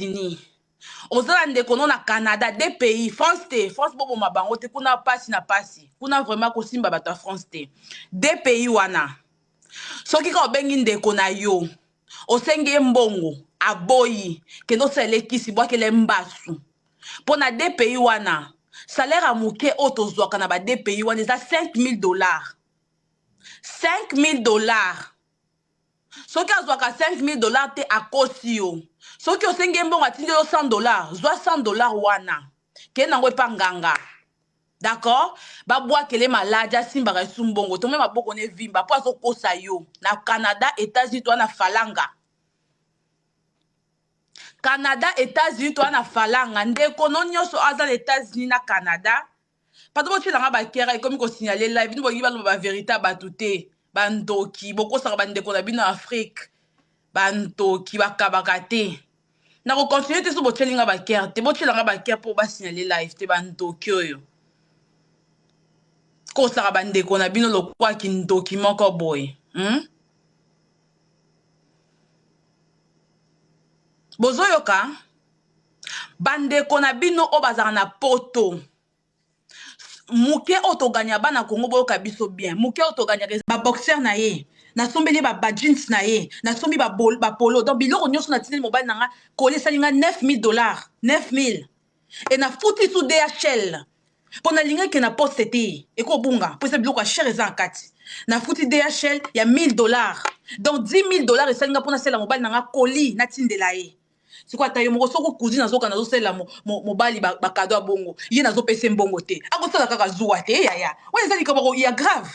Unis oza na ndeko no na Canada de pays France te France boboma bango te kuna pasi na pasi kuna vraiment kosimba bato ya France te de pays wana soki kaka obengi ndeko na yo osengi ye mbongo aboyi kende osalela ye kisi bwakela ye mbasu mpo na de pays wana salaire ya moke oyo tozwaka na ba de pays wana eza 5000 dollars 5000 dollars Soki azwaka 5000 dollars te akosi yo. Soki osengi ye mbongo atindi yo 100 dollars, zwa 100 dollars wana kende nango epa nganga. D'accord? Babwakele maladi asimbaka esu mbongo tome maboko ne vimba po azokosa yo. Na Canada, Etats-Unis toa na falanga. Canada, Etats-Unis toa na falanga. Ndeko no nyonso aza na Etats-Unis na Canada Pardon botiela nga ba kera ekomi ko signaler live bino bolingi baloba ba verite ya batu te ba ndoki bokosaka ba ndeko na bino ya Afrique ba ndoki bakabaka te na ko continuer te so botieli nga ba kera te botiela nga ba kera po ba signaler live te ba ndoki oyo kosaka ba ndeko na bino lokola kindoki moko boye hmm? Bozoyoka? Bandeko na bino oyo bazalaka na poto muke oyo toganya bana Congo boyoka biso bien muke oyo toganyaka ba boxer na ye nasombeli ye ba jeans na ye nasombi ba, ba polo donc biloko nyonso natindeli mobali na nga koli esali nga 9000 dollars 9000 e nafuti su DHL mpo nalingaki ke na poste te ekobunga mpo eza biloko ya cher eza na kati nafuti DHL ya 1000 dollars donc 10000 dollars esali nga mpo nasala mobali na nga koli natindela ye Sikoyo ata yo moko soki cousine azoka nazosalela mobali ba cadeau ya bongo ye nazopesa ye mbongo te akosala kaka zuwa te yaya wana eza likambo ya grave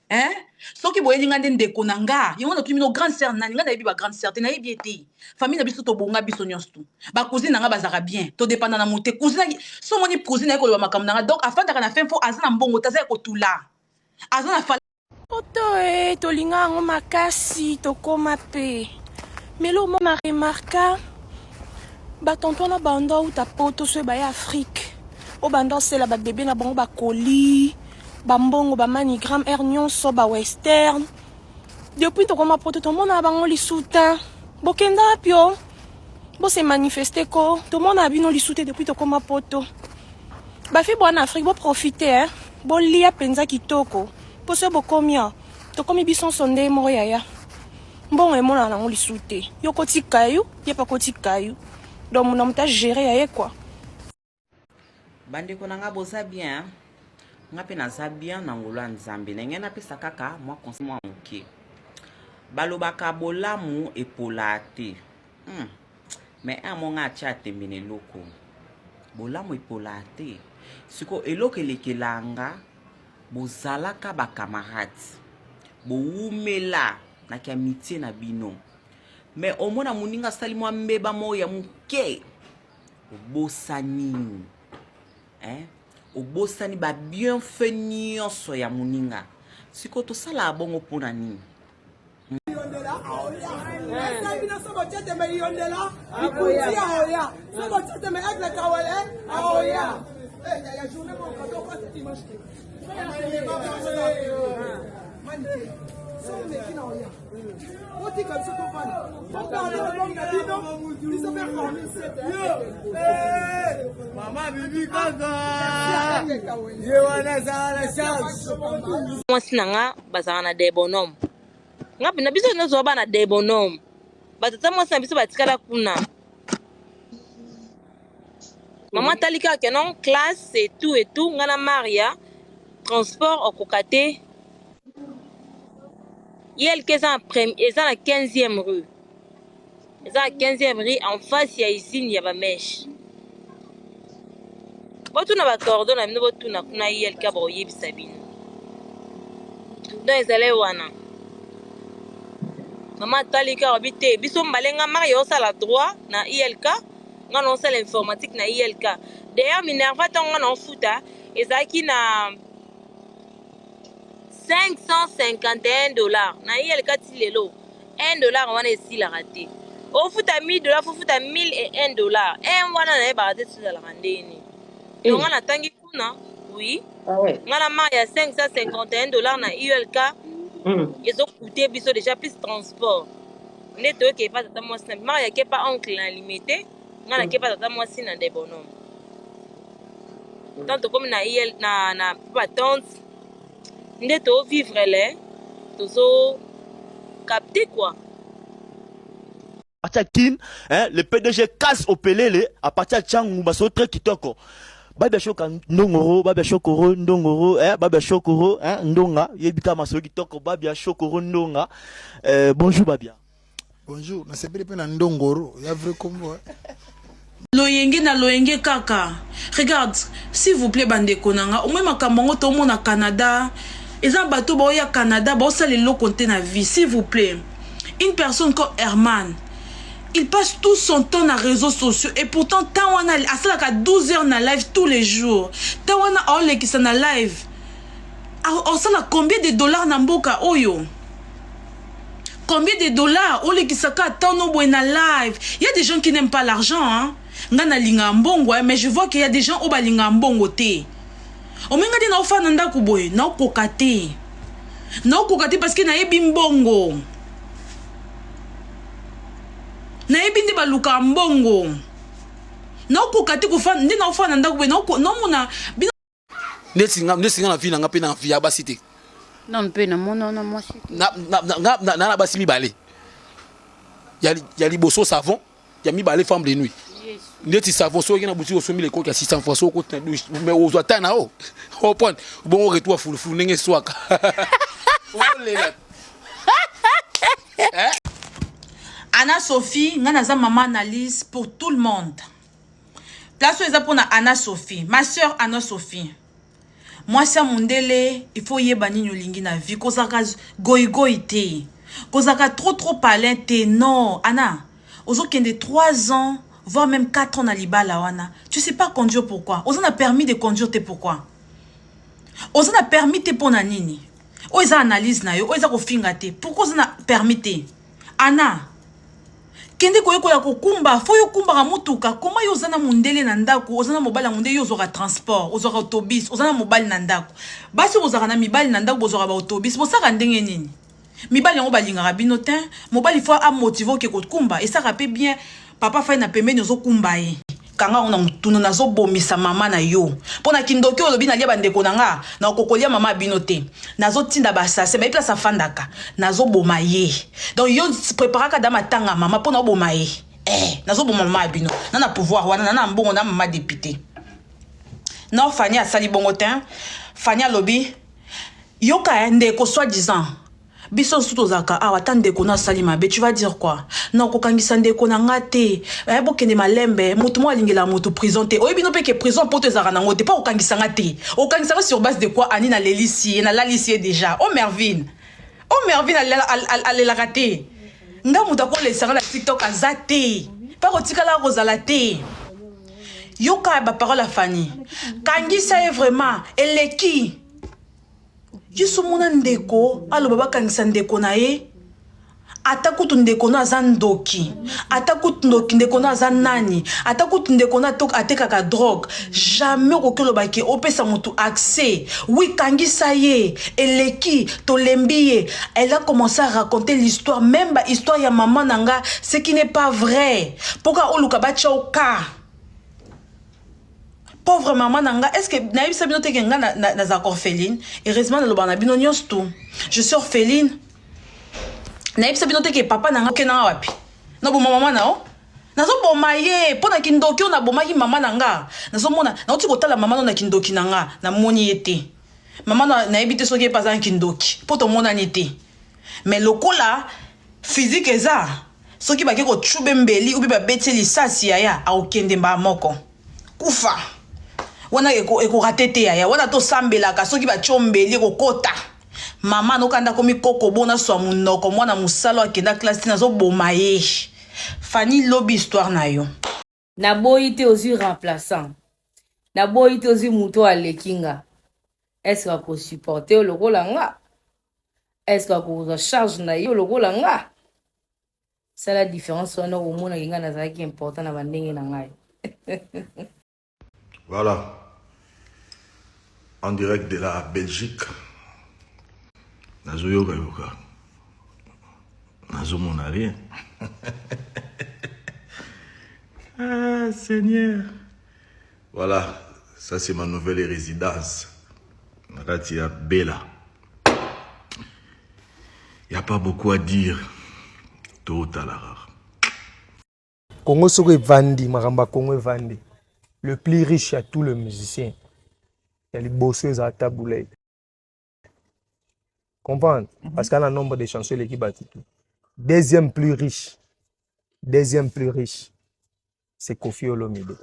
hein? Soki boyeli nga nde ndeko na nga yango natuni bino grande sœur nani nga nayebi ba grande sœur te nayebi ye te famille na biso tobonga biso nyonso tu ba cousine na nga bazalaka bien todepanda na moto te cousine so omoni cousine aye koloba makambo na nga donc afandaka na fin fo aza na mbongo te aza ya kotula aza na Poto e tolinga yango makasi tokoma pe mais eloko moko na remarka ba tonton wana banda outa poto soki baye Afrique oyo banda osela ba bebe na bango ba colis ba mbongo ba manigram heure nyonso ba western depuis tokoma poto tomona bango lisusu te bokenda wapi o bo se manifester ko tomona bino lisusu te depuis tokoma poto Ba fille boa na Afrique bo profiter hein. Bolia penza kitoko. Po soki bokomi awa, tokomi biso nso ndenge moko yaya. Mbongo emonana nango lisusu te. Yo okoti caillou, ye pe akoti caillou. Donc na moto a gérer ya ye quoi. Bandeko na nga boza bien? Nga pe naza bien na ngolu ya Nzambe. Na ngai napesa kaka mwa conseil mwa moke. Balobaka bolamu epolaa te. Hmm. Mais un mo nga atia tembe na eloko. Bolamu epolaa te. Siko eloko elekelaa nga bozalaka ba camarades. Bowumela na ki amitie na bino. Mais omona moninga asali mwa mbeba moko ya moke. Obosani. Hein? Obosani ba bienfait nyonso ya moninga. Siko tosalaka bongo mpona nini? Otika biso tofanda na bino biso mpe formule mama bibi kaka ye wana azala na charge mwasi na nga bazalaka na debonhomme nga na biso nyonso bana debonhomme batata mwasi na biso batikala kuna mama atali kaka ke non classe et tout et tout nga na maria transport okoka te yelke eza na eza na 15e rue eza na 15e rue en face ya usine ya bameshe botuna bacordon na bino botuna kuna ilk bakoyebisa bino donc ezalai wana mama atali kaka obi te biso mbale nga maria osala droit na ilk nga na osala informatique na ilk d'ailleurs minerva ntango nga na ofuta ezalaki na 551 dollars na ilk ti lelo 1 dollar wana esilaka te ofuta 1000 dollar fofuta 1001 dollar 1 wana nayebaka te soki ezalaka ndenge nini donc nga natangi kuna oui Ah ouais. nga na mare ya 551 dollar na ulk ezokute biso déjà plus transport nde toyoki epa tata mwasi na mare yake pa oncle na limete. Nga nake pa tata mwasi na de bonhomme. Tant tokomi na IL na na pa tante nde to vivre le tozo capter quoi. partir ya Kin, hein, le PDG Kas Opelele à partir ya Tshangu baso très kitoko. Babia shoka ndongoro, babia shokoro ndongoro, hein, babia shokoro, hein, ndonga, yebika masolo kitoko, babia shokoro ndonga. Euh, bonjour babia. Bonjour, nasepeli mpe na ndongoro ya vrai kombo. Eh. Loyenge na loyenge kaka. Regarde, s'il vous plait bandeko na nga, omoni makambo yango tomona Canada, eza bato baoya Canada baosala eloko te na vie, s'il vous plaît. Une personne comme Herman, il passe tout son temps na réseaux sociaux et pourtant temps wana asalaka 12 heures na live tous les jours. Temps wana aolekisa na live. Osala combien de dollars na mboka oyo? Combien de dollars olekisaka temps no boye na live? Il y a des gens qui n'aiment pas l'argent hein. Nga nalingaka mbongo hein, mais je vois qu'il y a des gens oyo balingaka mbongo te. Omoni nga nde naofanda na ndako boye naokoka te. Naokoka te parce que nayebi mbongo. Nayebi nde balukaka mbongo. Naokoka te kofanda nde naofanda na ndako boye naomona bino Neti nga neti nga na vie na nga pe na vie ya basi te. Na mpe na mona na mwasi te. Na na na na na basi mibale. Ya ya liboso savon, ya mibale femme de nuit. Neti savon soki na boutique osombi le coke ya 600 francs soki okoti na douche mais ozwa temps na yo. Comprendre? Bongo retour ya fulufulu ndenge eswaka. Olela. Eh? Anna Sophie, nga naza maman analyse pour tout le monde. Place oyo eza pona Anna Sophie. Ma sœur Anna Sophie. Mwasi ya mundele, il faut yeba nini olingi na vie. Kozalaka goigoi te. Kozalaka trop trop palin te. Non, Anna. Ozokende 3 ans, voire même 4 ans na libala wana. Tu sais pas conduire pourquoi? Oza na permis de conduire te pourquoi? Oza na permis te pona nini? Oyo eza analyse na yo, oyo eza kofinga te. Pourquoi oza na permis te? Anna, kende koyekola kokumba fo yo okumbaka motuka koma yo oza na mondele na ndako oza na mobali ya mondele yo ozwaka transport ozwaka autobus oza na mobali na ndako basi bozalaka na mibali na ndako bozwaka baautobus bosalaka ndenge nini mibali yango balingaka bino te mobali fo amotive oke kokumba esalaka mpe bien papa fai na pembeni ozokumba ye kanga yango na motuna nazobomisa mama na yo mpo na kindoki oyo olobi nalia bandeko na nga nakokolia mama bino te nazotinda baassasin baye place afandaka nazoboma ye donc yo preparaka da matanga mama mpo naoboma ye eh, nazoboma mama ya bino na na pouvoir wana na na mbongo na mama depute non fani asali bongo te fani alobi yoka eh, ndeko soit disant Biso nsusu tozalaka awa ata ndeko no asali mabe tu vas dire quoi? Non kokangisa ndeko na nga te eh, bokende malembe moto moko alingela moto prison te oyebi no pe ke prison poto ezalaka nango te po kokangisa nga te okangisa nga sur base de quoi ani nalelisi ye nalalisi ye deja o oh, Mervine o oh, Mervine alelaka te nga moto akolelisa nga na TikTok aza te pa kotikala kozala te yoka ba parole ya Fanny kangisa ye vraiment eleki Yesu omona ndeko aloba bakangisa ndeko na ye ata kutu ndeko no aza ndoki ata kutu ndoki ndeko no aza nani ata kutu ndeko no atekaka drogue jamais okoki oloba ke opesa motu accès oui kangisa ye eleki tolembi ye elle a commencé à raconter l'histoire même ba histoire ya mama na nga ce qui n'est pas vrai mpoka oluka batya oka Pauvre maman na nga, est-ce que nayebisa bino te ke nga nazalaka orpheline? Heureusement nalobaka na bino nyonso tout. Je suis orpheline. Nayebisa bino te ke papa na nga okenda nga wapi? Naboma mama na yo? Nazoboma ye mpo na kindoki oyo nabomaki mama na nga. Nazomona, nauti kotala mama no na kindoki na nga, namoni ye te. Mama nayebi te soki ye mpe aza na kindoki mpo tomonani te. Mais lokola physique eza, soki bake kochube mbeli ubi babeti ye lisasi yaya akokende mbala moko. Kufa wana ekorate te yaya wana tosambelaka soki batio mbeli ekokota mama nokanda akomi koko bona swa monoko mwana mosala akenda classe te nazoboma ye Fanny lobi histoire na yo. Naboyi te ozui remplaçant naboyi te ozui mutu oyo aleki nga est ce que ako supporter yo lokola nga est ce que akozwa charge na yo lokola nga sala différence wana okomona ke nga nazalaki important na bandenge na ngai Voilà. En direct de la Belgique. Nazo yoka yoka. Nazo mona rien. Ah, Seigneur. Voilà, ça c'est ma nouvelle résidence. Na kati ya Bella. Il n'y a pas beaucoup à dire. Totala. Congo soko evandi makambo ya Congo evandi le plus riche ya tout le musicien ya liboso ezala Tabu Ley comprendre mm -hmm. parce qu'ana nombre de chansons eleki bato tout deuxième plus riche deuxième plus riche c'est Koffi Olomide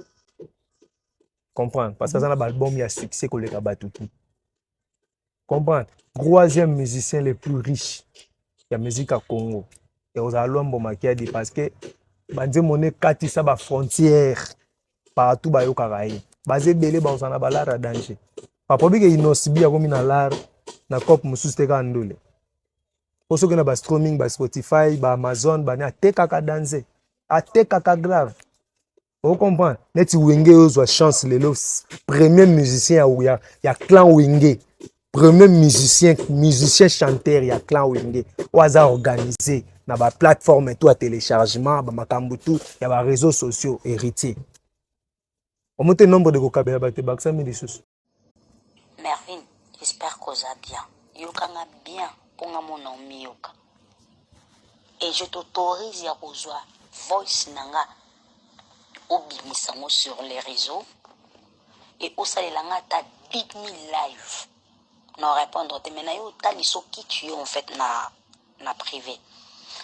comprendre parce que aza na baalbum ya succès koleka bato tout comprendre troisième musicien le plus riche ya musique ya Congo ekozala Luambo Makiadi parce que banzembo ne ekatisa bafrontière partout bayokaka ye baza ebele bakozala na balare ya danger papa obike Innoss'B akomi na lare na cope mosusu te kaka ndule po soki na bastreaming baspotify baamazon bani atekaka danze atekaka grave ocomprendre neti wenge oyo ozwa chance lelo premier musicien ya, ya, ya clan wenge premier musicien musicien chanteur ya clan wenge oyo aza organisé na baplateforme to ya téléchargement bamakambo tout ya baréseaux sociaux héritier omo te nombre de kokabela bato ebakisami lisusu. Mervine, j'espère qu'oza bien. Yokanga bien mpo nga mona omiyoka. Et je t'autorise ya kozwa voice na nga obimisa ngo sur les réseaux et osalela nga ata 10 000 live na répondre te mais na yo otali soki tu es en fait na na privé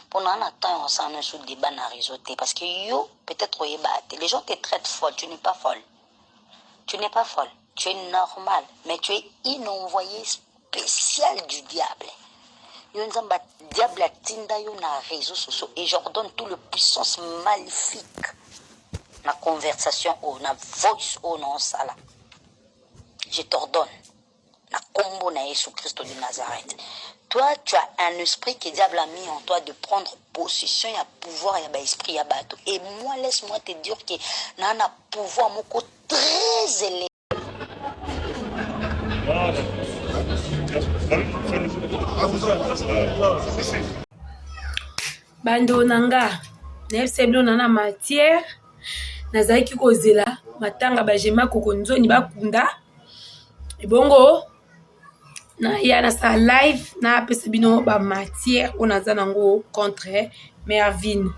mpo na na temps ya osala no débat na réseau te parce que yo peut-être oyeba te les gens te traitent folle tu n'es pas folle tu n'es pas folle tu es normale mais tu es une envoyée spéciale du diable yo nzambe diable atinda yo na réseaux sociaux et j'ordonne tout le puissance maléfique na conversation oyo na voice oyo na osala je t'ordonne na kombo na Yesu Christo de Nazareth toi tu as un esprit que diable a mis en toi de prendre possession ya pouvoir ya baesprit ya bato et moi laisse-moi te dire que na na pouvoir moko très élevé. Bandeko na nga nayebisa bino na na matière nazalaki kozela matanga ba jema koko nzoni bakunda ebongo naya nasala live napesa bino ba matière oyo naza nango contre Mervine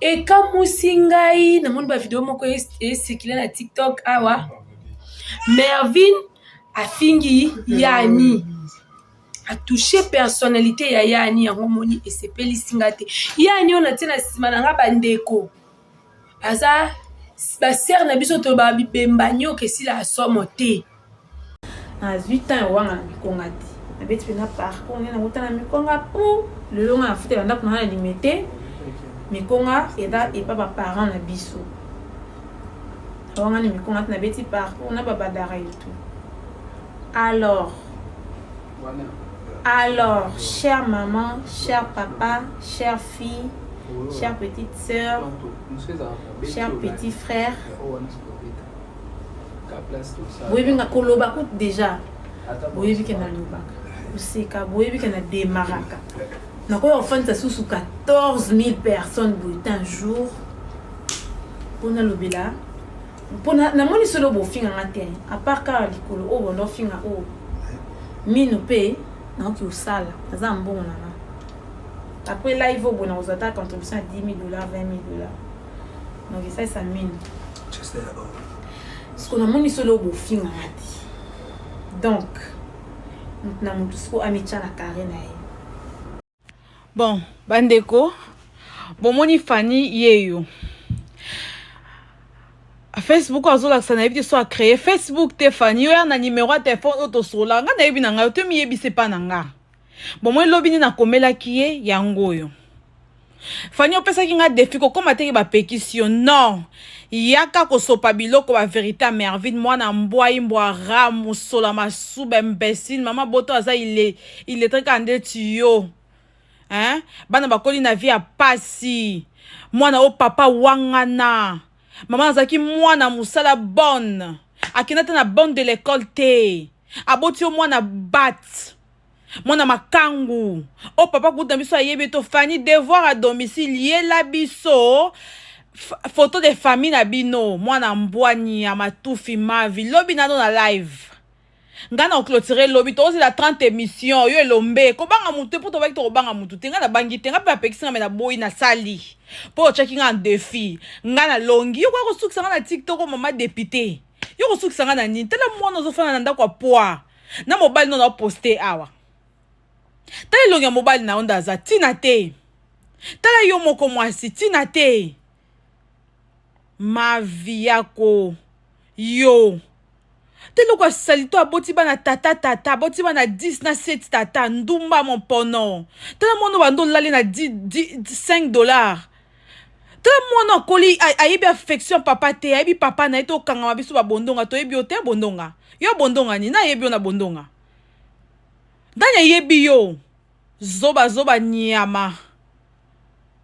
ekamwisi ngai namoni ba video moko esikile na tiktok awa Mervine afingi yani atouche personnalité ya yani yango moni esepelisi nga te yani oyo natie na nsima na nga bandeko aza basere na biso tolobaka bibemba nyoka esila somo te nazwi temps ya kowanga na mikonga te nabeti mpenza parcours nde nakuta na mikonga po lelo nga nafutela ndako na nga na limete mikonga eza epa baparent na biso nawangani mikonga te nabeti parcours na babadara et tout alors alors chère maman cher papa chère fille chère petite sœur cher petit frère boyebi nga koloba kutu déjà boyebi ke nalobaka koseka boyebi ke na demaraka nakoya kofandisa susu 14 000 personnes boye te un jour mpo nalobela mpo namoni solo bofinga nga te apart kaka likolo oyo banda ofinga oyo mino mpe nakoki kosala naza na mbongo na nga après live oyo boye nakozwa ata contribution ya 10 000 dollars 20 000 dollars donc esalisa mino siko namoni solo bofinga nga te donc moto na moto siko amitya na carré na ye Bon, bandeko, bomoni Fanny yeyo. Facebook azolakisa nayebi te so acreye Facebook te Fanny oya na numero ya telefone oyo tosolola nga nayebi na ngai ote miyebisa epa na nga bomoi lobi nde nakomelaki ye yango oyo Fanny opesaki nga defi kokoma teke bapekisi yo non yaka kosopa biloko ba verite ya Mervine mwana mbwa imbwa ra musola masuba imbecile mama boto aza ile illettré kaka ndeti yo hein bana bakoli na vie ya pasi mwana o papa wangana mama azalaki mwana mosala bonne akenda te na bonne de l'école te aboti yo mwana bat mwana makangu o papa kuta biso ayebi to Fanny devoir à domicile yela biso. Photo de famille na bino mwana mbwa nyama tufi mavi lobi nano na live nga na clôturer lobi tozela 30 émission yo elombe kobanga mutu te mpo tobaki tokobanga mutu te nga nabangi te nga mpe bapekisi nga me naboyi nasali mpo otyaki nga en défi nga nalongi yo koya kosukisa nga na tiktok mama député yo kosukisa nga na nini tala mwana ozofanda na ndako ya poi na mobali no na poste awa tala elongi ya mobali na yo nde aza ntina te tala yo moko mwasi ntina te mavi yako yo te eloko ya salito aboti bana tata tata aboti bana 10 na 7 tata ndumba mompono tala mwana bando olali na 10, 10, 5 dollars tala mwana akoli ayebi affection papa te ayebi papa na ye te okangama biso babondonga toyebi yo te bondonga yo bondonga nini nayebi yo na bondonga Nani ayebi yo? Zoba zoba nyama.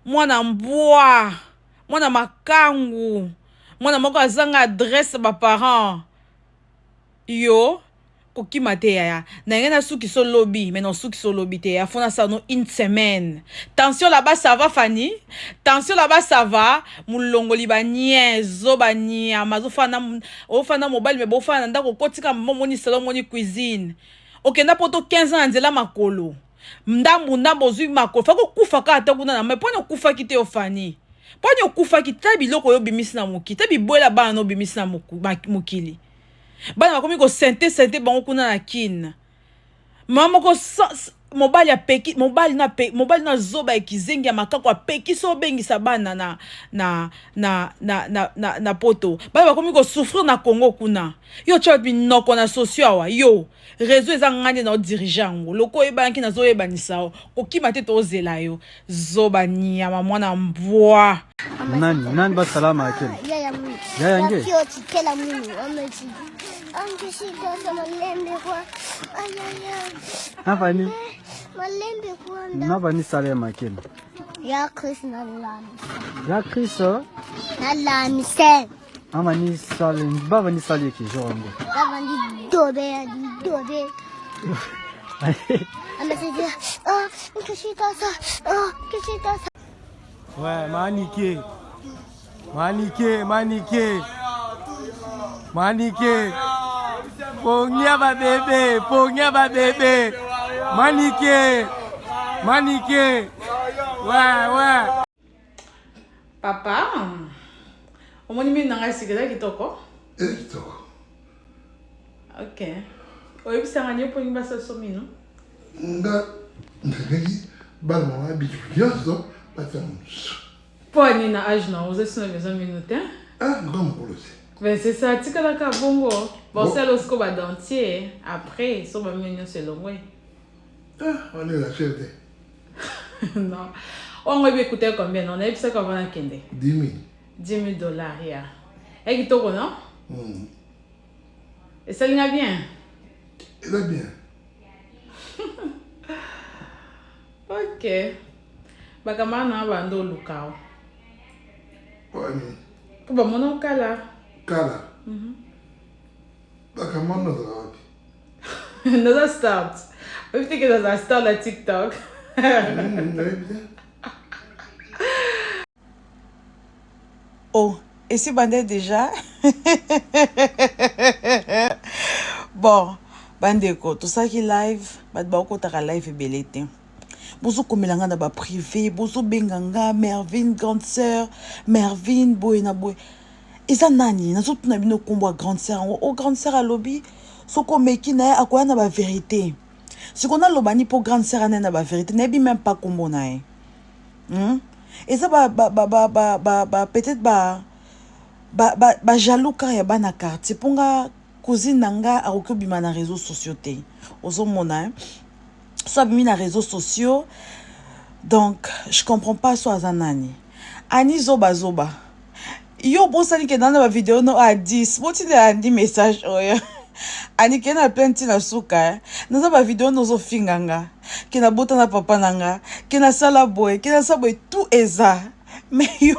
Mwana mbwa, mwana makangu, mwana moko azanga adresse ba parents. Yo kokima te yaya. Na ngai nasukisa lobi, mais nasukisa lobi te. Ya fona ça no une semaine. Tension là-bas ça va Fanny? Tension là-bas ça va? Mulongoli ba nien, zoba nyama, zofana ofana mobali mais bofana ndako kotika momoni salon moni cuisine. Okenda poto 15 ans na nzela makolo ndambu ndambu ozui makolo faki okufa kaka ata kuna na mai poni okufaki te yo Fanny poni okufaki ta biloko oyo obimisi na mokili ta bibwela bana na obimisi na mokili bana bakomi ko sente sente bango kuna na kin mama moko mobali apeki mobali na pe, mobali na zoba ya kizengi ya makako apekisi obengisa bana na na na na na, na, na poto bana bakomi kosouffrir na congo kuna yo otya minoko na socio awa yo réseau eza ngai nde naodirige yango loko oyebanaki nazoyebanisa yo kokima te tozela yo zoba nyama mwana mbwa nani nani basalama akele yaya nge navani navani salema akele Ya Chris na lami. Ya Chris? Na lami sen. Mama ni sale, baba ni sale ki jongo. Baba ni dobe, ni dobe. Ama se dit, oh, qu'est-ce que ça? Oh, qu'est-ce que ça? Ouais, manike. Manike, manike. Manike. Pongia ba bébé, pongia ba bébé. Manike. Manike. Ouais, ouais. Papa, omoni mino na ngai sika eza kitoko? Eza kitoko. Ok. Oyebisanga nini oponi basoso mino? Nga nalingaki bana mama bitu nyonso batia mosusu. Mpo nini na age na oza sino besoin mino te? Ah, nga mokolo te. Ben c'est ça, tikalaka bongo. Bosala osiko ba dentier après so ba mino nyonso elongwe. Ah, wana eza cher te. Non. Oyo ngo ebi ekutaki combien? Non, nayebisaki avant nakende. 10 000. 10 000 dollars, ya. Ya kitoko, non? Esali nga bien? Eza bien. Ok. Bakamara na bando oluka o. Wani. Po bamona okala. Kala. Bakamara nazala wapi? Naza start. Oyebi te ke naza star na TikTok. Nayebi te. Oh, esi bande déjà? Bon, bandeko, tosalaki live, bato bakotaka live ebele te. Bozokomela nga na ba privé, bozobenga nga Mervine grande sœur, Mervine boye na boye. Eza nani? Nazotuna bino kombo ya grande sœur yango. Oh, grande sœur alobi soki omeki na ye akoya na ba vérité. Siko naloba ni po grande sœur anaye na ba vérité, nayebi même pas kombo na ye. Eza ba ba ba ba ba ba, ba peut-être ba ba ba, ba jaloux kaka ya bana quartier po nga cousine na nga akoki obima na réseaux sociaux te. Ozomona hein? So abimi na réseaux sociaux donc je comprends pas so aza nani. Ani zoba zoba. Yo bosani ke nana ba vidéo no a 10 botindela Ani message oyo. Ani ke na plein ntina suka eh. Naza ba vidéo no ozofinga nga. Ke na bota na papa na nga, ke na sala boye, ke na sala boye tout eza. Mais yo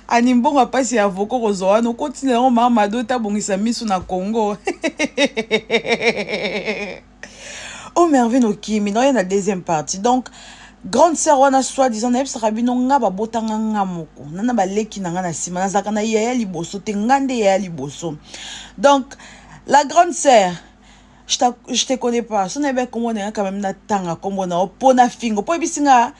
Ani mbongo ya pasi ya avocat kozwa wana okotinda yango mama Mado te abongisa misu na Congo. Oh Mervine okimi naoya na deuxième partie donc. Grande sœur wana soit disant nayebisaka bino nga babotanga nga moko na na baleki na nga na nsima nazalaka na yaya liboso te nga nde yaya liboso donc la grande sœur je, je te connais pas so nayebi kombo na nga quand même natanga kombo na yo mpo na fingo mpo oyebisi nga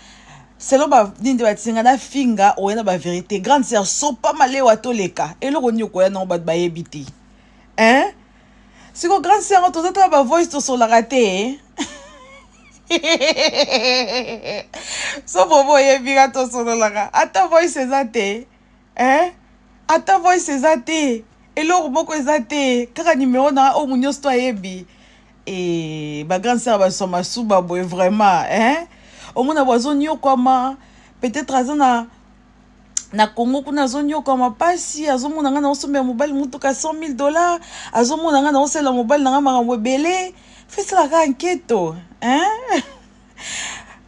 selon ba nini nde batisi nga nafinga oya na baverité grande sœur sopa malewa toleka eloko nini okoya nango bato bayebi te hein siko grande sœur yango toza tala ba voice tosolaka te so bobo oyebi nga tosololaka ata voice eza te eh? ata voice eza te eloko moko eza te kaka nimero na oyo nyonso to ayebi e ba grande sœur baswa masuba boye vraiment eh? omona bo azonyokwama peut-être aza na na Congo kuna azonyokwama mpasi azomona ngai naosombela mobali motuka 100 000 dollars azomona ngai naosalela mobali na ngai makambo ebele fesalaka nketo hein?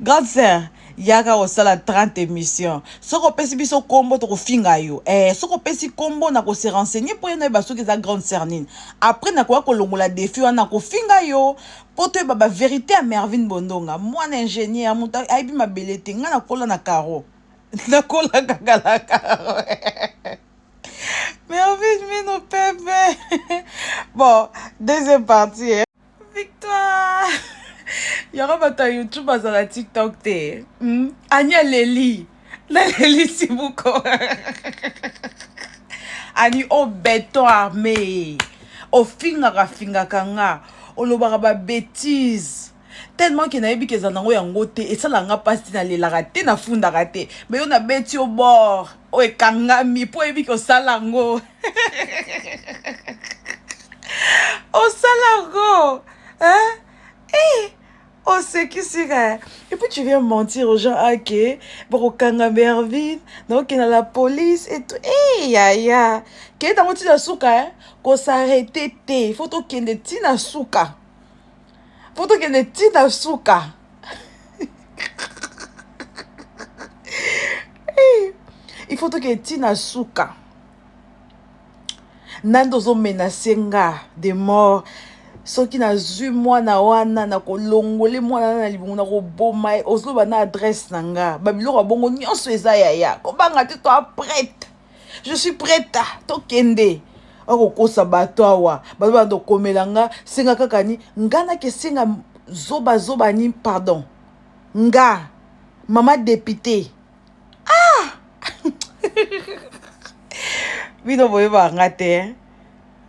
grande sœur yaka kosala 30 émission soki opesi biso nkombo tokofinga yo eh, soki opesi nkombo na kose renseigner mpo ye nayeba soki eza grande sœur nini après nakoya kolongola defi wana nakofinga yo mpo toyeba baverité ya mervine bondonga mwana ingénieur moto ayebi mabele te ngai nakola na caro nakola kaka na caro mervine mino pepe bon deuxième partie eh. Victoire yango bato ya youtube bazala tiktok te hmm? ani aleli nalelisi buko ani o beton armé ofingaka fingaka nga olobaka babétise tellement ke nayebi ke ezala nango yango te esalaka nga mpasi te nalelaka te nafundaka te me yo nabeti yo bord oyo ekangami mpo oyebi ke osala yango osala yango hein? Eh, osekisi nga et puis tu viens mentir aux gens ake ah, bakokanga mervine nakokenda la police et tout eh, yaya kende yango ntina suka eh? kosarrete te fo tokende ntina suka fo tokende ntina suka eh, il faut tokende ntina suka nande ozomenase nga de mort soki nazwi mwana wana nakolongole mwana wana na libongo nakoboma ye ozoloba na adresse na nga babiloko ya bongo nyonso eza yaya kobanga te to aprete je suis prête tokende akokosa bato awa bato banda okomela nga senga kaka ni nga nakesenga zobazoba ni pardon nga mama depute ah bino boyebaka nga te eh?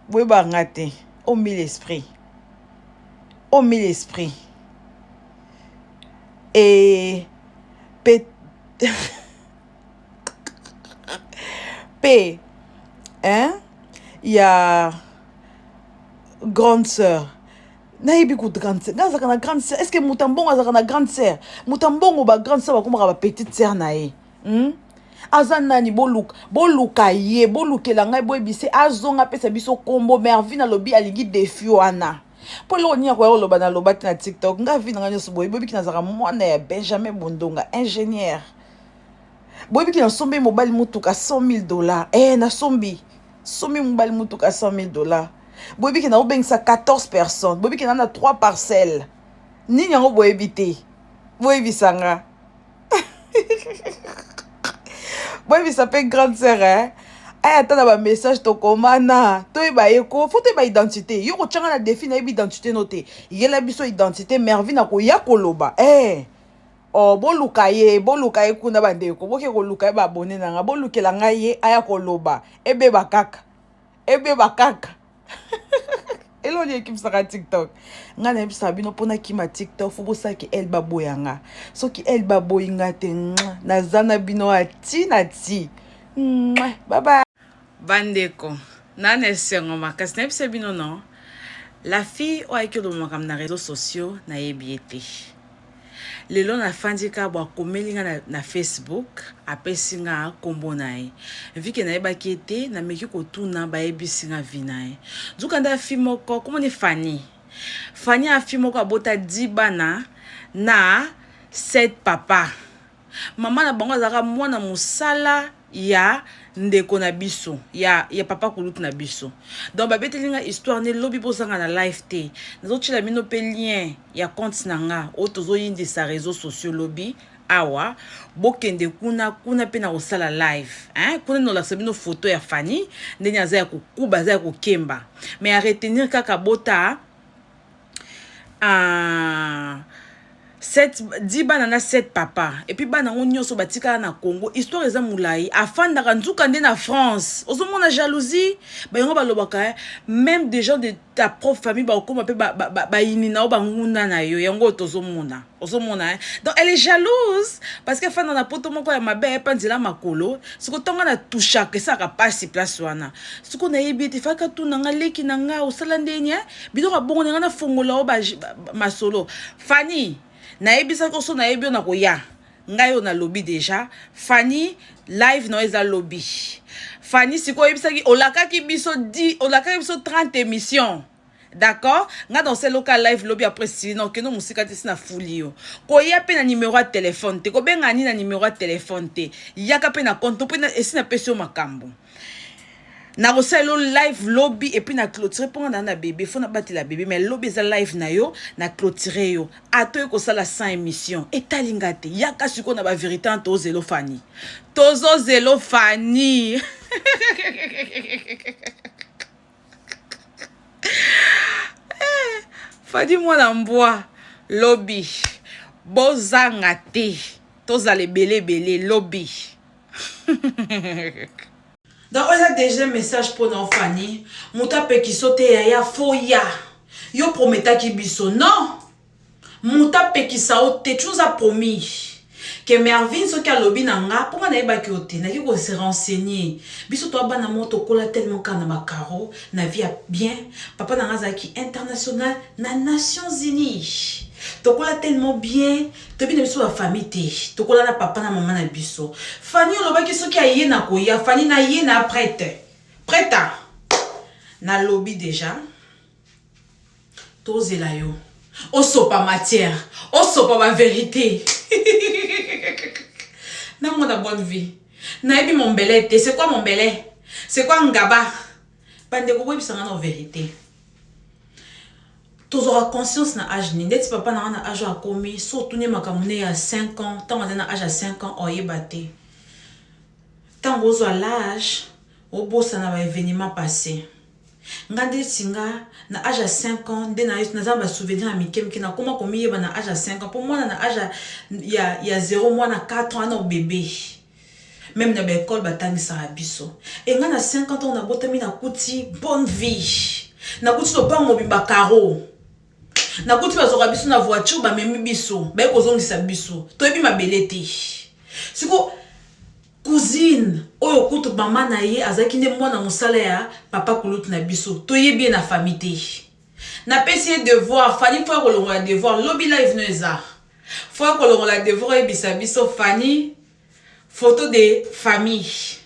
boyebaka nga te o mille esprit o mille esprit e pe pe hein ya grande sœur nayebi kutu grande sœur ngai azalaka na grande sœur est ce que moto ya mbongo azalaka na grande sœur moto ya mbongo ba grande sœur bakomaka ba petite sœur na ye hmm? aza nani boluka boluka ye bolukela ngai boyebise azonga apesa biso nkombo mervine alobi alingi defi wana mpo eloko nini akoya koloba naloba te na tiktok ngai vi na ngai nyonso boye boyebiki nazalaka mwana ya benjamin bondonga ingénieur boyebiki nasombi mobali motuka 100 000 dollars eh, nasombi sombi mobali motuka 100 000 dollars boyebi ke naobengisa 14 personnes boyebi ke na na 3 parcelles nini yango boyebi te boyebisa nga boyebisa mpe grande sœur eh? aya ata na bamessage tokomana toyeba ye ko fo toyeba identité yo kotyanga na défi nayebi identité no te yela biso identité mervine akoya koloba eh. Oh, boluka ye boluka ye kuna bandeko boke koluka ye baabone na nga bolukela ngai ye aya koloba ebeba kaka ebeba kaka eloni ekimisaka tiktok ngai nayebisaka bino mpo nakima tiktok fo bosalaki el baboya nga soki el baboyi nga te naza na bino ati na ti bye bandeko na na esengo makasi nayebisa bino no la fille oyo ayaki oloba makambo na réseau sociaux nayebi ye te Lelo na fandi kaka bo akomeli nga na, na Facebook apesi nga kombo na ye vu que nayebaki ye te nameki kotuna bayebisi nga vie na ye nzoka nde afi moko kombo ne Fanny Fanny afi moko abota 10 bana na 7 papa mama na bango azalaka mwana mosala ya ndeko na biso ya, ya papa kulutu na biso donc babeteli nga histoire ne lobi bozanga na live te nazotyela bino mpe lien ya compte na nga oyo tozoyindisa réseau sociaux lobi awa bokende kuna kuna mpe na kosala live hein? Kuna nolakisa bino foto ya Fanny ndenge aza ya kokuba aza ya kokemba mais a retenir kaka bota uh, 7 10 bana na 7 papa epuis bana yango nyonso batikala na congo histoire eza molai afandaka nzuka nde na france ozomona jalousie bayango balobaka eh, même des gens de ta propre famille bakokoma mpe bayini na yo banguna na yo yango oyo tozomona ozomona eh? Donc elle est jalouse parce que afanda na poto moko ya mabe ayepa nzela makolo siko ntongo na touchaka esalaka mpasi place wana siko nayebi ete faka tuna nga leki na nga osala ndeni eh? Biloko ya bongo na nga nafongola yo masolo Fanny nayebisaki oso nayebi yo nakoya ngai oyo nalobi deja Fanny live na yo eza lobi Fanny sikoyo oyebisaki olakaki biso 10 olakaki biso 30 émission d'accord ngai na oka live lobi après sili na okende mosika te si na fuli yo koya mpe na numero ya telefone te kobenga ni na numero ya telefone te yaka mpe na compte mpe esi napesi yo makambo nakosalela yo live lobi epuis na clôture mpo nga na na bebe fo nabatela bebe mais lobi eza live na yo na clôture yo ata oye kosala 100 émission etali nga te yaka sikoyo na baverité wana tozelo fani tozozelo fani eh, fani mwana mbwa lobi bozanga te tozala ebele ebele lobi Donc oyo eza deja message mpo na Fanny, moto apekiso te yaya fo ya. Yo prometaki biso non. Moto apekisa yo te, tu nous as promis que Mervine soki alobi na nga mpo nga nayebaki yo te, naki ko se renseigner. Biso toa bana moko tokola tellement kaka na ba carreaux, na vie ya bien. Papa na nga azalaki international na Nations Unies. Tokola tellement bien. Toyebi na biso ba famille te. Tokola na papa na mama na biso. Fanny olobaki soki aye na koya. Fanny na ye na prête. Prête. Na lobi déjà. Tozela yo. Osopa matière. Osopa ba vérité. na mona bonne vie. Nayebi mombele te. C'est quoi mombele? C'est quoi ngaba? Bandeko boyebisa nga na vérité. Tozwaka conscience na age nini? Ndeti papa na nga na age oyo akomi, soki otuni ye makambo ne ya 5 ans, tango azali na age ya 5 ans oyeba te. Tango ozwa l'age, obosana ba evenements passe. Nga ndeti nga na age ya 5 ans nde naza na ba souvenirs ya mike mike, nakoma komiyeba na age ya 5 ans po mwana na age ya ya 0 mois na 4 ans ana bebe. Meme na ba ecole batangisaka biso. Et nga na 5 ans tango nabotami nakuti bonne vie. Nakuti lopango mobimba carreau. Nakuti bazwaka biso na voiture bamemi biso, baye kozongisa biso. Toyebi mabele te. Siko cousine oyo kutu mama na ye azalaki nde mwana mosala ya papa kulutu na biso. Toyebi ye na famille te. Napesi ye devoir, Fanny faut kolongola devoir. Lobi live no eza. Faut kolongola devoir oyebisa biso Fanny Photo de famille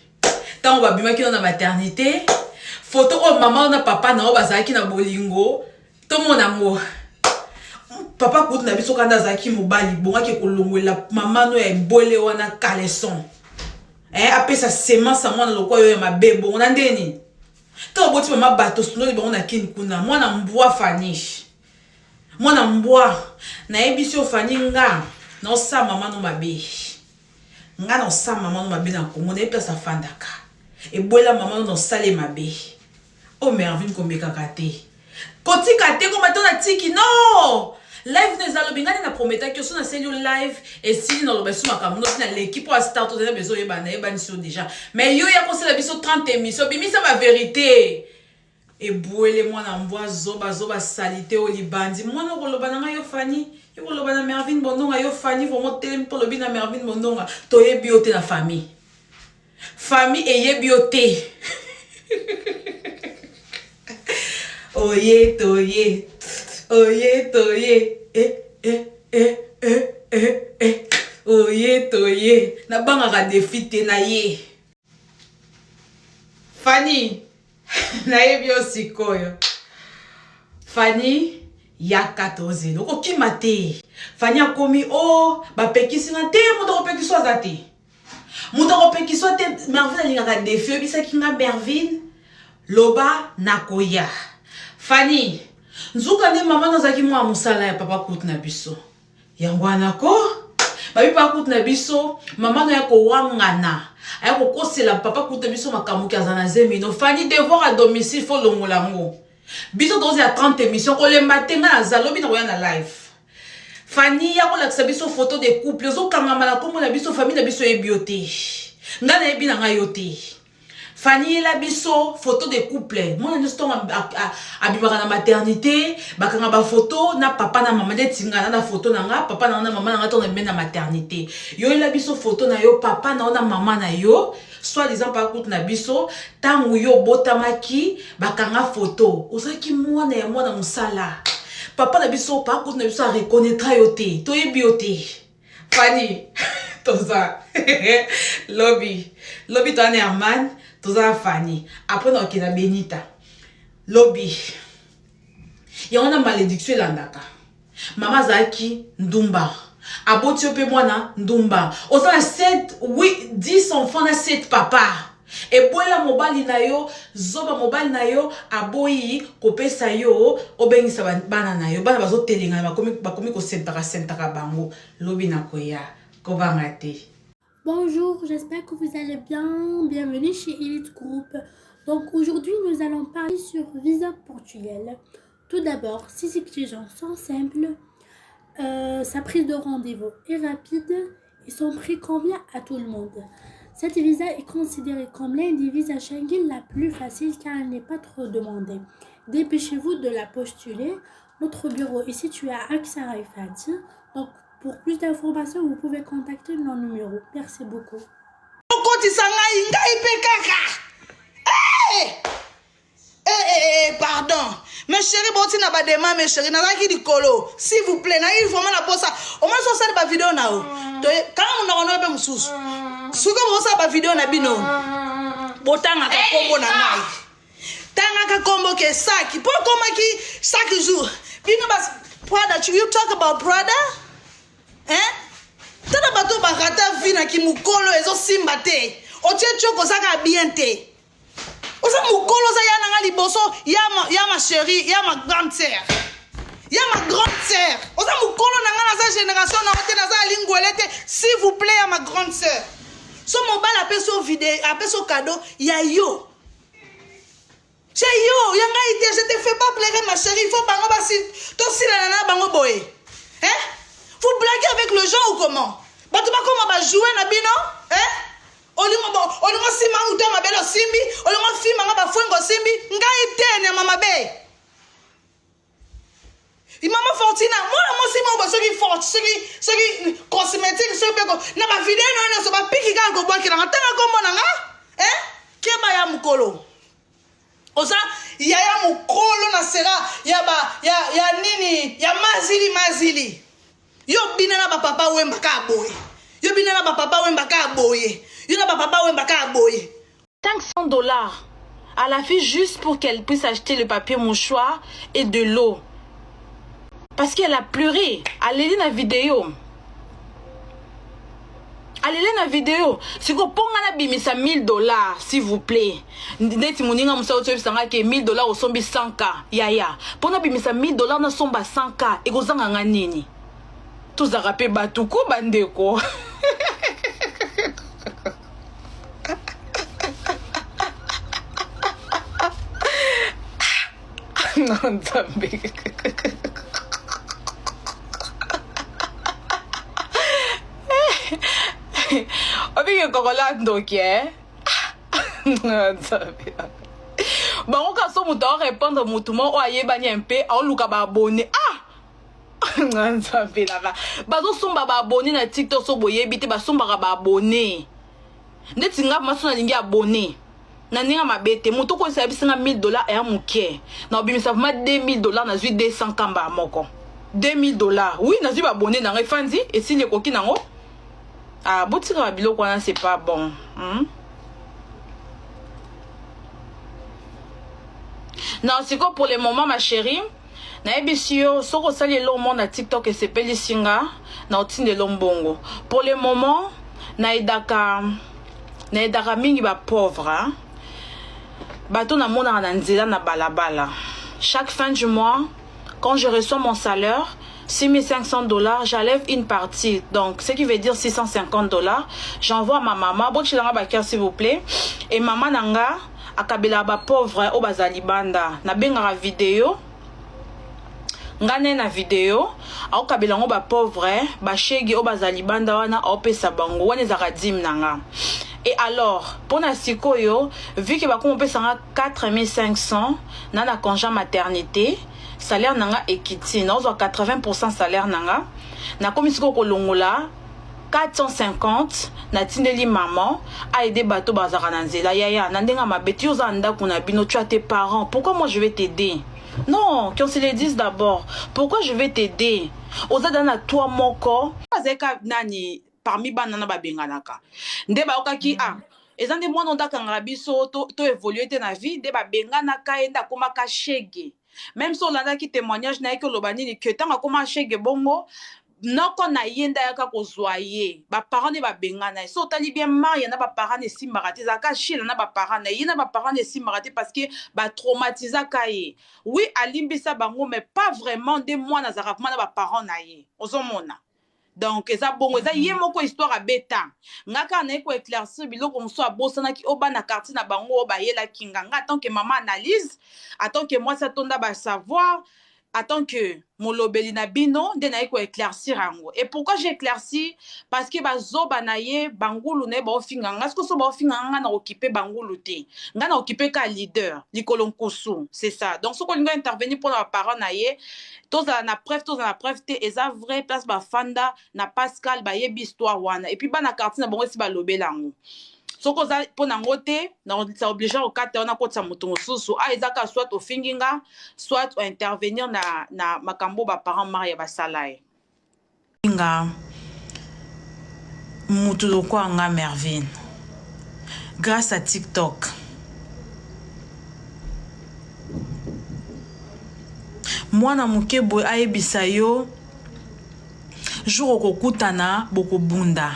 tango babimaki no na maternité photo oyo mama na papa na yo bazalaki na bolingo tomona yango papa kutu na biso kanda azalaki mobali bongaki kolongwela mama no ya ebwele wana caleçon eh, apesa semence ya mwana lokwa yo ya mabe bongo na ndenge nini ntango oboti mama bato osundoli bango na kini kuna mwana mbwa fani mwana mbwa nayebisi yo fani nga naosala mama no mabe Nga na osala maman no mabe na Congo nayebi place afandaka ebwela maman no na osala ye mabe oh Mervine komekaka te kotika te koma to na tiki no live no eza lobi nga nde na prometaki yo so nasali yo live esili na loba esu makambo no na leki po star tozali na besoin oyeba nayebanisi yo deja mais yo ya kosala biso 30 émission bimisa ba verite Ebwele mwana mbwa zoba zoba salite oyo libandi mwana okoloba na ngai yo Fanny yo koloba na Mervine Bondonga yo Fanny vraiment otelemi mpo olobi na Mervine Bondonga toyebi yo te na famille famille eyebi yo te oye toye oye toye eh, eh, eh, eh, eh, eh. oye toye nabangaka defi te na ye Fanny nayebi yo sikoyo Fanny yaka tozela okokima te Fanny akomi o oh, bapekisi nga te moto akopekisa aza te moto akopekisa te Mervine alingaka defi oyebisaki nga Mervine loba nakoya Fanny nzuka nde mama nazalaki mwa mosala ya papa kutu na biso yango wana ko. Babi papa kutu na biso, mama no ya kowangana, aya kokosela papa kutu na biso makambo ki aza na zemi no. Fanny devoir à domicile faut longola ngo. Biso tozela 30 émission kolemba te nga naza lobi nakoya na live. Fanny ya kolakisa biso photo de couple ozokangama na kombo na biso famille na biso eyebi yo te. Nga nayebi na nga yo te. Fanny yela biso photo de couple mwana nyonso ntongo abimaka na maternité bakanga bafoto na papa na mama neti nga na na photo na nga papa na nga na mama na nga ntongo abimi na maternité yo yela biso photo na yo papa na yo na mama na yo soit disant papa kutu na biso ntango yo obotamaki bakanga photo ozalaki mwana ya mwana mosala papa na biso papa kutu na biso areconnaîtra yo te toyebi yo te Fanny toza lobi lobi toza na Herman toza na Fanny après na okenda Benita lobi yango na malédiction elandaka mama azalaki ndumba aboti yo mpe mwana ndumba oza na 7 8 10 enfants na 7 papa eboyela mobali na yo zoba mobali na yo aboyi kopesa yo obengisa bana na yo bana bazotelengana bakomi, bakomi kosentaka sentaka bango lobi na koya kobanga te Bonjour, j'espère que vous allez bien. Bienvenue chez Elite Group. Donc aujourd'hui, nous allons parler sur Visa Portugal. Tout d'abord, ces exigences sont simples. Euh, sa prise de rendez-vous est rapide et son prix convient à tout le monde. Cette visa est considérée comme l'un des visas Schengen la plus facile car elle n'est pas trop demandée. Dépêchez-vous de la postuler. Notre bureau est situé à Aksaray Fatih. Donc, pour plus d'informations, vous pouvez contacter nos numéros. Merci beaucoup. okotisa ngai ngai mpe kaka hey! Eh, eh, eh, eh, pardon mes chéri botina badema mes chéri nazalaki likolo s'il vous plaît nayi vraiment na posa omoi so osali bavideo na yo kanga monoko na yo mpe mosusu soki bosala bavideo na bino botangaka nkombo na ngai tangaka nkombo ke saki mpo okomaki chaque jour bino bas prada you talk about prada hein tala bato barata vie na kimokolo ezosimba te otie tioko ozaka bien te oza mokolo oza ya nanga liboso ya ma, ya ma chérie ya ma grande sœur ya ma grande sœur oza mokolo na nga naza génération na yo te naza alingwele te s'il vous plaît ya ma grande sœur so mobali apesi yo video apesi yo cadeau ya yo c'est yo ya ngai te je te fais pas pleurer ma chérie il faut bango basi tosilana na bango boye hein vous blaguez avec le gens ou comment bato bakoma bajoue na bino hein olingo bo olingo simba uta mabele osimbi olingo fimba nga bafuengo osimbi ngai te nyama mabe mama fortina mwana mwasi moko soki fort soki soki cosmétique soki mpe na bavideo na yo nyonso bapiki kaka kobwakelanga ntanga nkombo na nga eh? keba ya mokolo oza yaya mokolo na sera ya, ba, ya, ya nini ya mazili mazili Yo bina na ba papa wemba ka boye. Yo bina na ba papa wemba ka boye. Yo na ba papa wemba ka boye. 500 dollars à la fille juste pour qu'elle puisse acheter le papier mouchoir et de l'eau. Parce qu'elle a pleuré. Aleli na vidéo. Aleli na vidéo. Siko mpo nga nabimisa 1000 dollars s'il vous plaît. Ndeti moninga mosusu oyebisa nga ke 1000 dollars osombi 100k. Yaya, mpo nabimisa 1000 dollars nasomba 100k ekozanga nga nini? Tozalaka mpe bato ko bandeko. Nzambe. Obike kokola ndoki eh? Nzambe. Bango ka so moto aorépondre moto moko oyo ayebani mpe aoluka baabone ah nzambe nanga bazosomba baabone na tiktok so boyebi te basombaka baabone ndeti nga maso nalingi abone na ndenge mabe te moto okoyesa yebisi nga 1000 dollars eya moke na obimisa vraimen 2000 dollars nazwi 200 kamba ya moko 2000 dollars oui nazwi baabone na ngai efandi esili ekoki nango ah botikaka biloko wana c'est pas bon hmm? non sikoyo pour le moment ma chérie nayebisi yo soki osali eloko moko na tiktok esepelisi nga na otindelo mbongo pour le moment nayedaka nayedaka mingi bapauvre bato namonaka na nzela na balabala chaque fin du mois quand je reçois mon salaire. 6500 dollars, j'enlève une partie, donc ce qui veut dire 650 dollars, j'envoie ma maman, botiela nga ba cœur s'il vous plaît, et maman na nga akabelaka ba pauvre oyo baza libanda, nabengaka video nga naye na video aokabela yango ba pauvre ba shege oyo baza libanda wana aopesa bango wana ezalaka dime na nga et alors mpona sikoyo vu que bakoma opesa nga 4500 na na congé maternité salaire na nga ekiti naozwa 80% salaire na nga nakomi sikoyo kolongola 450 natindeli maman aide bato bazalaka na nzela yaya na ndenge ya mabe ti oza na ndako na bino tu as tes parents pourquoi moi je vais t'aider non qu'on se le dise d'abord pourquoi je vais t'aider oza da na toi moko azalaki ka nani parmi bana na babenganaka nde bayokaki ah eza nde mwana nde akangaka biso to, to évolue te na vie nde babenganaka ye nde akomaka shege meme so olandaki témoignage na ye oloba nini ke ntango akoma shege bongo noko na ye nde ayaka kozwa ye baparent nde babengana ye so otali bien maria na baparent na esimbaka te ezalaka shila na baparent na ye na baparent na esimbaka te parce que batraumatisaka ye oui alimbisa bango mais pas vraiment nde mwana azalaka vraiment na baparent na ye ozomona donc eza bongo eza ye moko histoire abeta nga kaka naye ko éclaircir biloko mosusu abosanaki oyo bana quartier na bango oyo bayelaki nga nga tant que mama analyse en tant que mwasi atonda basavoir en tant que molobeli na bino nde naye ko éclaircir yango et pourquoi j'ai éclairci parce que bazoba na ye bangulu na ye baofinga nga soki so baofinga nga na okipe bangulu te nga na okipe ka leader likolo nkusu c'est ça donc soki olingi intervenir mpona baparent na ye tozala na preuve tozala na preuve te eza vrai place bafanda na pascal bayebi histoire wana et puis bana quartier na bango esi balobela yango soki oza mpo na yango te na oblige kokata wana kotisa moto mosusu a eza kaka soit ofingi nga soit ointervenir na, na makambo baparent maria basala ye nga mutu lokola nga mervine grâce à tiktok mwana moke boye ayebisa yo jour okokutana bokobunda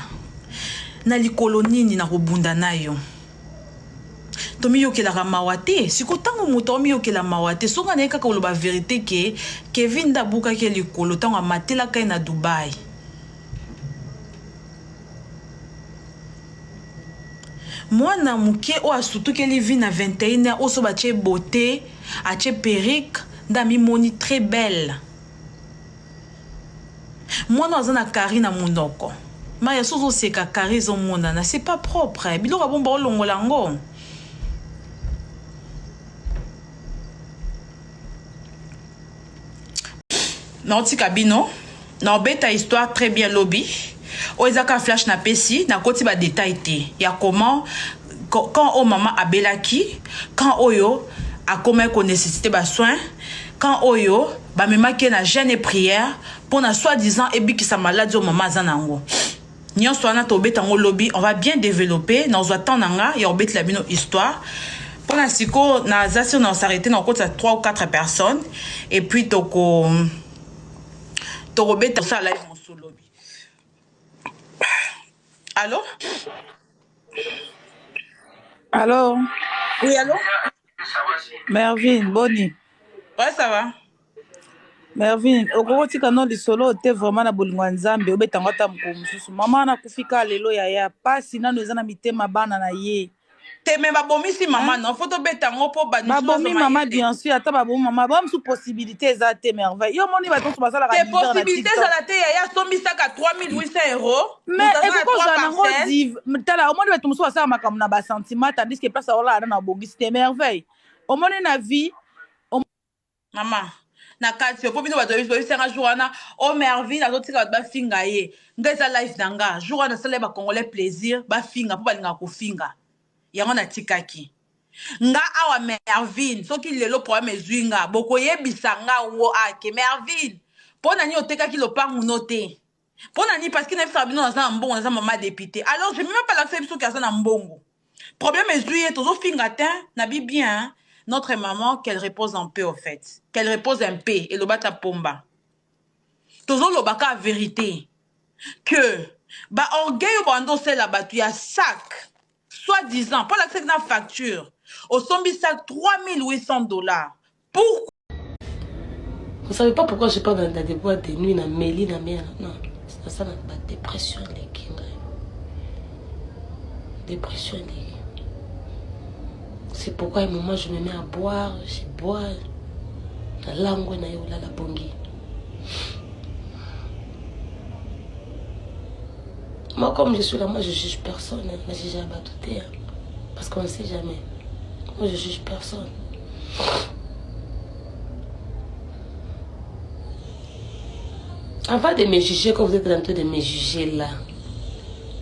na likolo nini nakobunda na yo tomiyokelaka mawa te siko ntango moto amiyokela mawa te soki anaye kaka koloba verite ke kevin nde abukaki ye likolo ntango amatelaka ye na dubai mwana moke oyo asutukeli vie na 21 ans oyo so batie beauté atie perruque nde amimoni très belle mwana aza na kari na monoko maya so ozoseka kari ezomonana c'est pas propre biloko ya bomba olongola yango naotika bino naobeta histoire très bien lobi oyo eza kaka flash napesi nakoti badetail te ya comment quand oyo mama abelaki quand oyo akomaki konécessité basoin quand oyo bamemaki ye na jeûne et prière mpo na soi disant ebikisa maladi oyo mama aza na yango nyonso wana tobeta yango lobi on va bien développer nazwa temps na nga ya kobetela bino histoire mpona sikoyo naza sur na s'arrêter na kokotisa 3 ou 4 personnes et puis toko tokobeta kosala live mosusu lobi allo Allô? Oui, allô? Mervine, boni? Ouais, ça va. Mervine, okoki kotika no lisolo te vraiment na bolingo ya Nzambe obeta yango ata mokolo mosusu. Mama wana akufi kaka lelo yaya, pasi nano eza na mitema bana na ye. Te me babomisi mama non, faut tobeta yango mpo ba babomi mama bien sûr, ata babomi mama, ba mosusu possibilité eza te Merveille. Yo omoni bato mosusu basalaka te possibilité ezala te yaya asombisaka 3800 euros. Mais ekoki kozala nango div tala omoni bato mosusu basala makambo na ba sentiment tandis que place aolala na obongisi te Merveille. Omoni na vie mama na kati yo mpo bino bato boyebisanga jour wana o mervine azotika bato bafinga ye nga eza live na nga jour wana nasala ye bacongolais plaisir bafinga mpo balingaka kofinga yango natikaki nga awa mervine soki lelo problème ezwi nga bokoyebisa nga wo ake mervine mpo na nini otekaki lopangu no te mpo na nini parce que nayebisaka bino naza na mbongo naza mama député alors je meme pas lakisa biso ke aza na mbongo problème ezwi ye tozofinga te na bi bien notre maman qu'elle repose en paix au fait qu'elle repose un peu eloba ta pomba tozoloba kaka vérité que ba orgueil oyo banda osala bato ya sac soit disant mpo alakisaki na facture osombi sac 3800 dollars pour. Vous savez pas pourquoi je pars dans, dans des boîtes de nuit, na meli, na mer. Non, ça na ba dépression eleki ngai. Dépression eleki. C'est pourquoi à un moment je me mets à boire, je bois. Na langwe na yo lala bongi. Moi, comme je suis là, moi, je juge personne. Hein. Je juge à tout hein. Parce qu'on ne sait jamais. Moi, je juge personne. Avant de me juger, quand vous êtes en train de me juger là,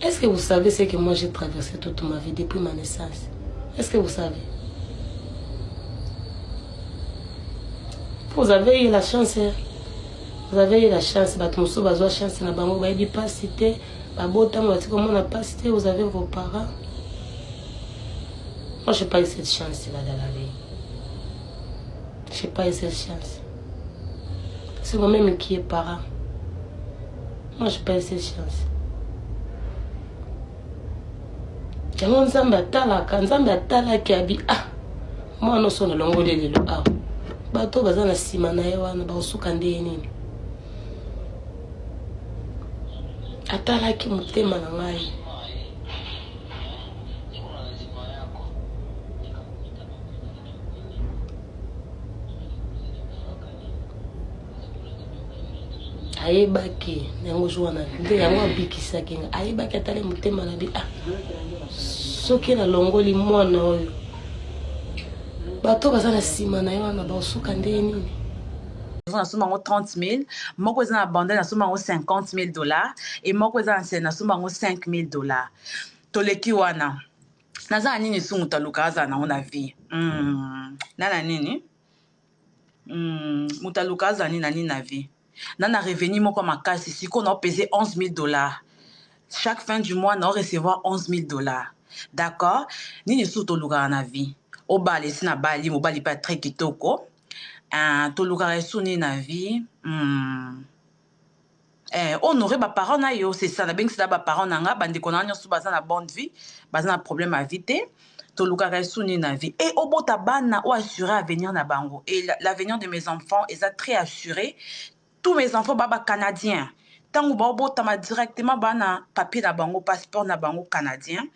est-ce que vous savez ce que moi j'ai traversé toute ma vie depuis ma naissance Est-ce que vous savez Vous avez eu la chance. Hein? Vous avez eu la chance. Bato mosusu bazwa chance na bango bayebi pasi te, babotama bati komona pasi te. Vous avez vos parents. Moi, j'ai pas eu cette chance-là dans la vie. J'ai pas eu cette chance. C'est moi-même qui est parent. Moi, j'ai pas eu cette chance. yango nzambe atalaka nzambe atalaki abi ah mwana oso nalongoli lelo awa bato baza na nsima na ye wana bakosuka ndenge nini atalaki motema na ngai ayebaki yango jour wana nde yango abikisaki nga ayebaki atali motema na bi ah soki nalongoli mwana oyo bato baza na nsima na ye wana bakosuka ndenge nini nasomba yango 30 000 moko eza na bande nasomba yango 50 000 dollars e moko eza na nse nasomba yango 5 000 dollars toleki wana naza na nini su moto aluka azala nango na vie mm. na na nini mm. moto aluka azala nini na nini na vie na na revenu moko makasi sikoyo naopese 11 000 dollars chaque fin du mois nao recevoir 11 000 dollars d'accord nini su tolukaka na vie obala esi na bali mobali mpe très kitoko uh, tolukaka esu nini na vie mm. Eh, honore ba parents na yo c'est ça nabengisela ba parents na nga bandeko na nga nyonso baza na bonne vie baza na problème ya vie te tolukaka esu nini na vie e obota bana o assurer avenir na bango et l'avenir de mes enfants eza très assuré tous mes enfants ba ba canadiens ntango baobotama directement baa na papier na bango passeport na bango canadien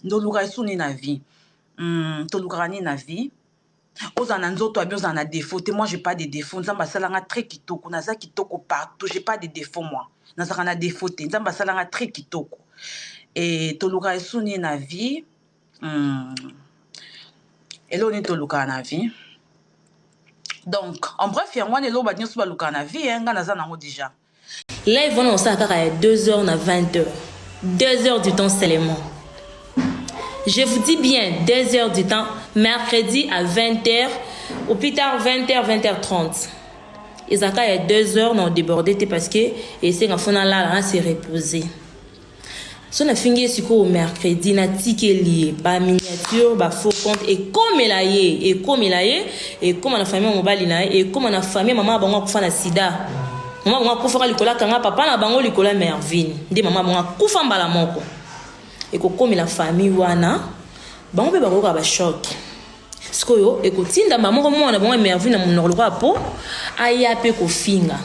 ndoluka esu nini na vie mm, tolukaka nini na vie ozala na nzoto ya bien ozala na défaut te moi j'ai pas de défaut nzambe asala nga très kitoko naza kitoko partout j'ai pas de défaut moi nazalaka na défaut te nzambe asala nga très kitoko e tolukaka esu nini na vie hmm. eloko nini tolukaka na vie donc en bref yango wana eloko bato nyonso balukaka na vie nga naza nango déjà Live wana osala kaka ya 2 heures na 20 heures. 2 heures du temps seulement. Je vous dis bien 2 heures du temps, mercredi à 20 heures, au plus tard 20 heures, 20 heures 30. Ezalaka ya 2 heures na débordé te parce que esenga fo nalala na se reposer. So nafingi ye sikoyo mercredi natikeli ye ba miniature ba faux compte ekomela ye ekomela ye ekoma na famille ya mobali na ye ekoma na famille mama ya bango akufa na sida mama bango akufaka likolo akanga papa na bango likolo ya mervine nde mama bango akufa mbala moko ekokomela famille wana bango mpe bakoyoka ba choc sikoyo ekotinda mbala moko mwana bango ya mervine na monoko lokola po aya mpe kofinga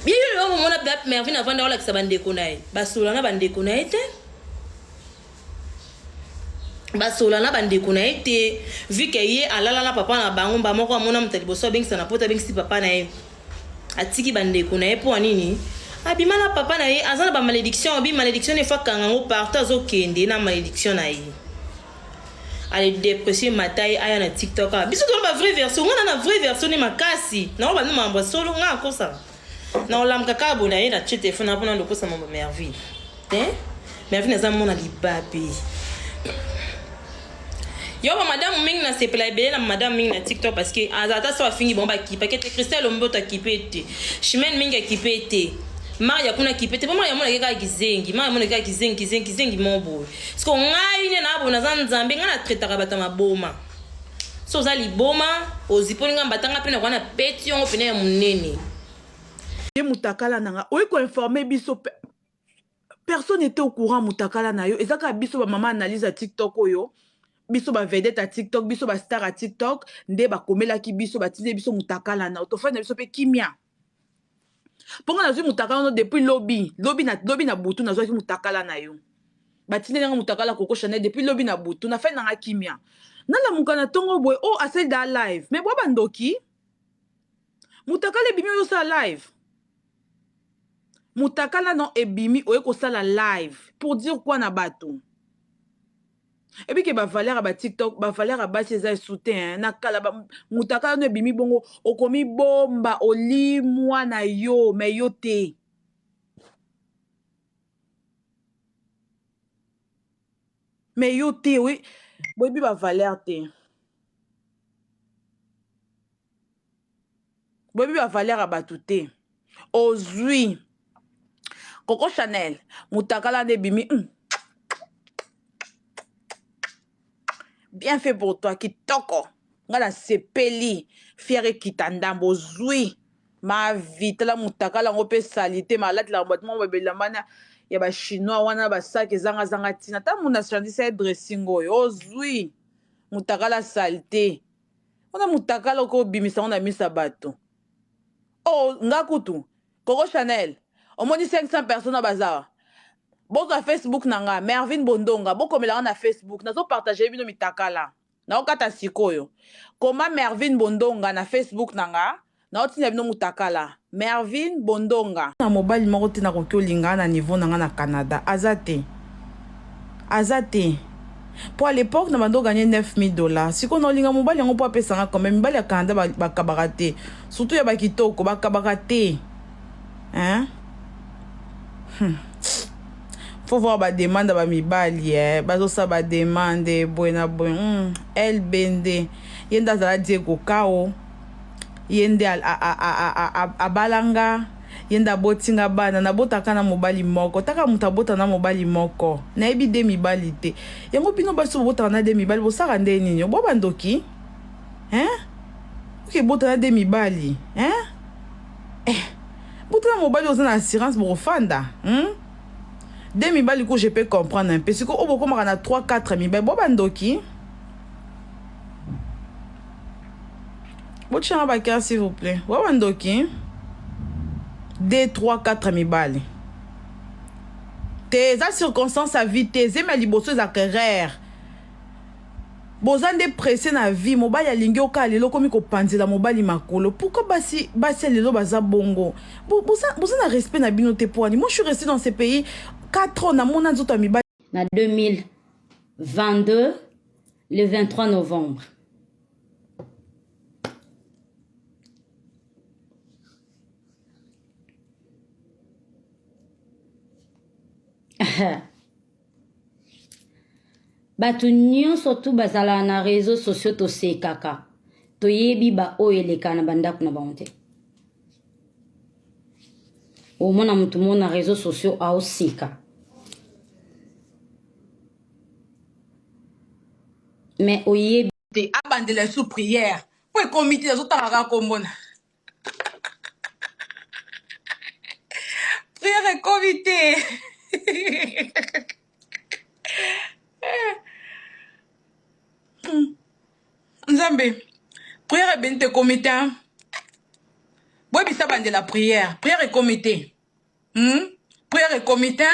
bino lelo bomona mervine avanda olakisa bandeko na ye basola na bandeko na ye te basola na bandeko na ye te vu ke ye alala na papa na bango mba moko amona moto ya liboso abengisa na poto abengisi papa na ye atiki bandeko na ye mpo ya nini abima na papa na ye aza na bamalédiction abi malédiction ne akanga yango partout azokende na malédiction na ye ale dépression emata ye aya na tiktok awa biso tona ba vraie version nga na na vraie version ne makasi nango bandi mambo ya solo nga akosaka na olamuka kaka boye na ye na tie telefone na mpona ndokosa mambo mervine te mervine aza mona libabe yo ba madame mingi na sepela ebele na madame mingi na tiktok parce que aza ata so afingi bango bakipa kete christelle omboto akipe te chimene mingi akipe te maria kuna akipe te po maria amonaki kaka kizengi maria amonaki kaka kizengi kizengi kizengi moko boye siko ngai nde na boye naza nzambe ngai na traitaka bato ya maboma so oza liboma ozipoli ngai mbata ngai mpe nakoya na peti yango pene ya monene ye mutakala na nga oyi koinforme biso personne était au courant mutakala na yo eza kaka biso bamama analyse ya tiktok oyo. Biso ba vedette ya TikTok, biso ba star ya TikTok nde bakomelaki biso, batindeli biso mutakala na tofandi na biso pe kimia. Mpo nga nazwi mutakala no depuis lobi, lobi na lobi na butu nazwaki mutakala na yo. Batindeli nga mutakala Coco Chanel depuis lobi na butu, nafandi na nga kimia. Nalamuka na tongo boye, oh asali da live. Mais bwa bandoki. Mutakala ebimi oyo osala live. Mutakala non ebimi oye kosala live pour dire quoi na bato? Ebi ke ba valeur ya ba TikTok, ba valeur ya basi eza esu te hein. Na kala ba mutakala no ebimi bongo okomi bomba olimwa na yo mais yo te. Mais yo te oui boyebi ba valeur te. Boyebi ba valeur ya bato te. Ozui Coco Chanel mutakala nde ebimi mm. Bien fait pour toi kitoko nga na sepeli fière ekita ndambo ozui ma vie tala mutakala yango mpe salite malatelaka bato moko babelamba na ya ba chinois wana basaki ezanga zanga ntina ata muna chandisa ye dressing oyo ozui mutakala salite wana mutakala okobimisa yango na miso ya bato oh nga kutu Coco Chanel omoni 500 personnes baza bozwa Facebook na nga Mervine Bondonga bokomela nga na Facebook nazo partager bino mitakala naokata sikoyo koma Mervine Bondonga na Facebook na nga naotinda bino mutakala Mervine Bondonga. Na mobali moko te nakoki olinga na niveau na nga na Canada aza te aza te po à l'époque na bando gagner 9000 dollars sikoyo na olinga mobali yango po apesa nga combien mibali ya Canada bakabaka te surtout ya bakitoko bakabaka te hein hmm. faut voir ba demande ya bamibali eh. bazosala ba demande boye na boye hmm. lb nde ye nde azala diego kao ye nde abala nga ye nde aboti nga bana nabotaka na mobali moko taka moto abota na mobali moko nayebi de mibali te yango bino basi bobotaka na de mibali bosaka nde nini obwa bandoki hein oke bota na de mibali hein eh bota na mobali oza na assurance bokofanda hmm? de mibali ko je peux comprendre un peu sikoyo oyo bokomaka na 3 4 mibali bwa bandoki botyanga baker s'il vous plaît bwa bandoki 2 3 4 mibali te eza circonstance ya vie te zemi ya liboso ezalaka rare Boza nde presse na vie mobali alingi yo kaka lelo okomi kopanzela mobali makolo pourquoi basi basi ya lelo baza bongo boza, boza na respect na bino te poani moi je suis reste dans ce pays 4 ans namona nzoto ya mibali na 2022 le 23 novembre Bato nyonso tu bazalaka na réseaux sociaux tosekaka toyebi ba oyo elekaka na bandako na bango te omona moto moko na réseaux sociaux aoseka mais oyebi te abandela lisusu prière mpo ekomi te azotanga kaka kombo na prière ekomi te nzambe prière ebeni te ekomi te boyebisa bandela prière prière ekomi te hmm? prière ekomi te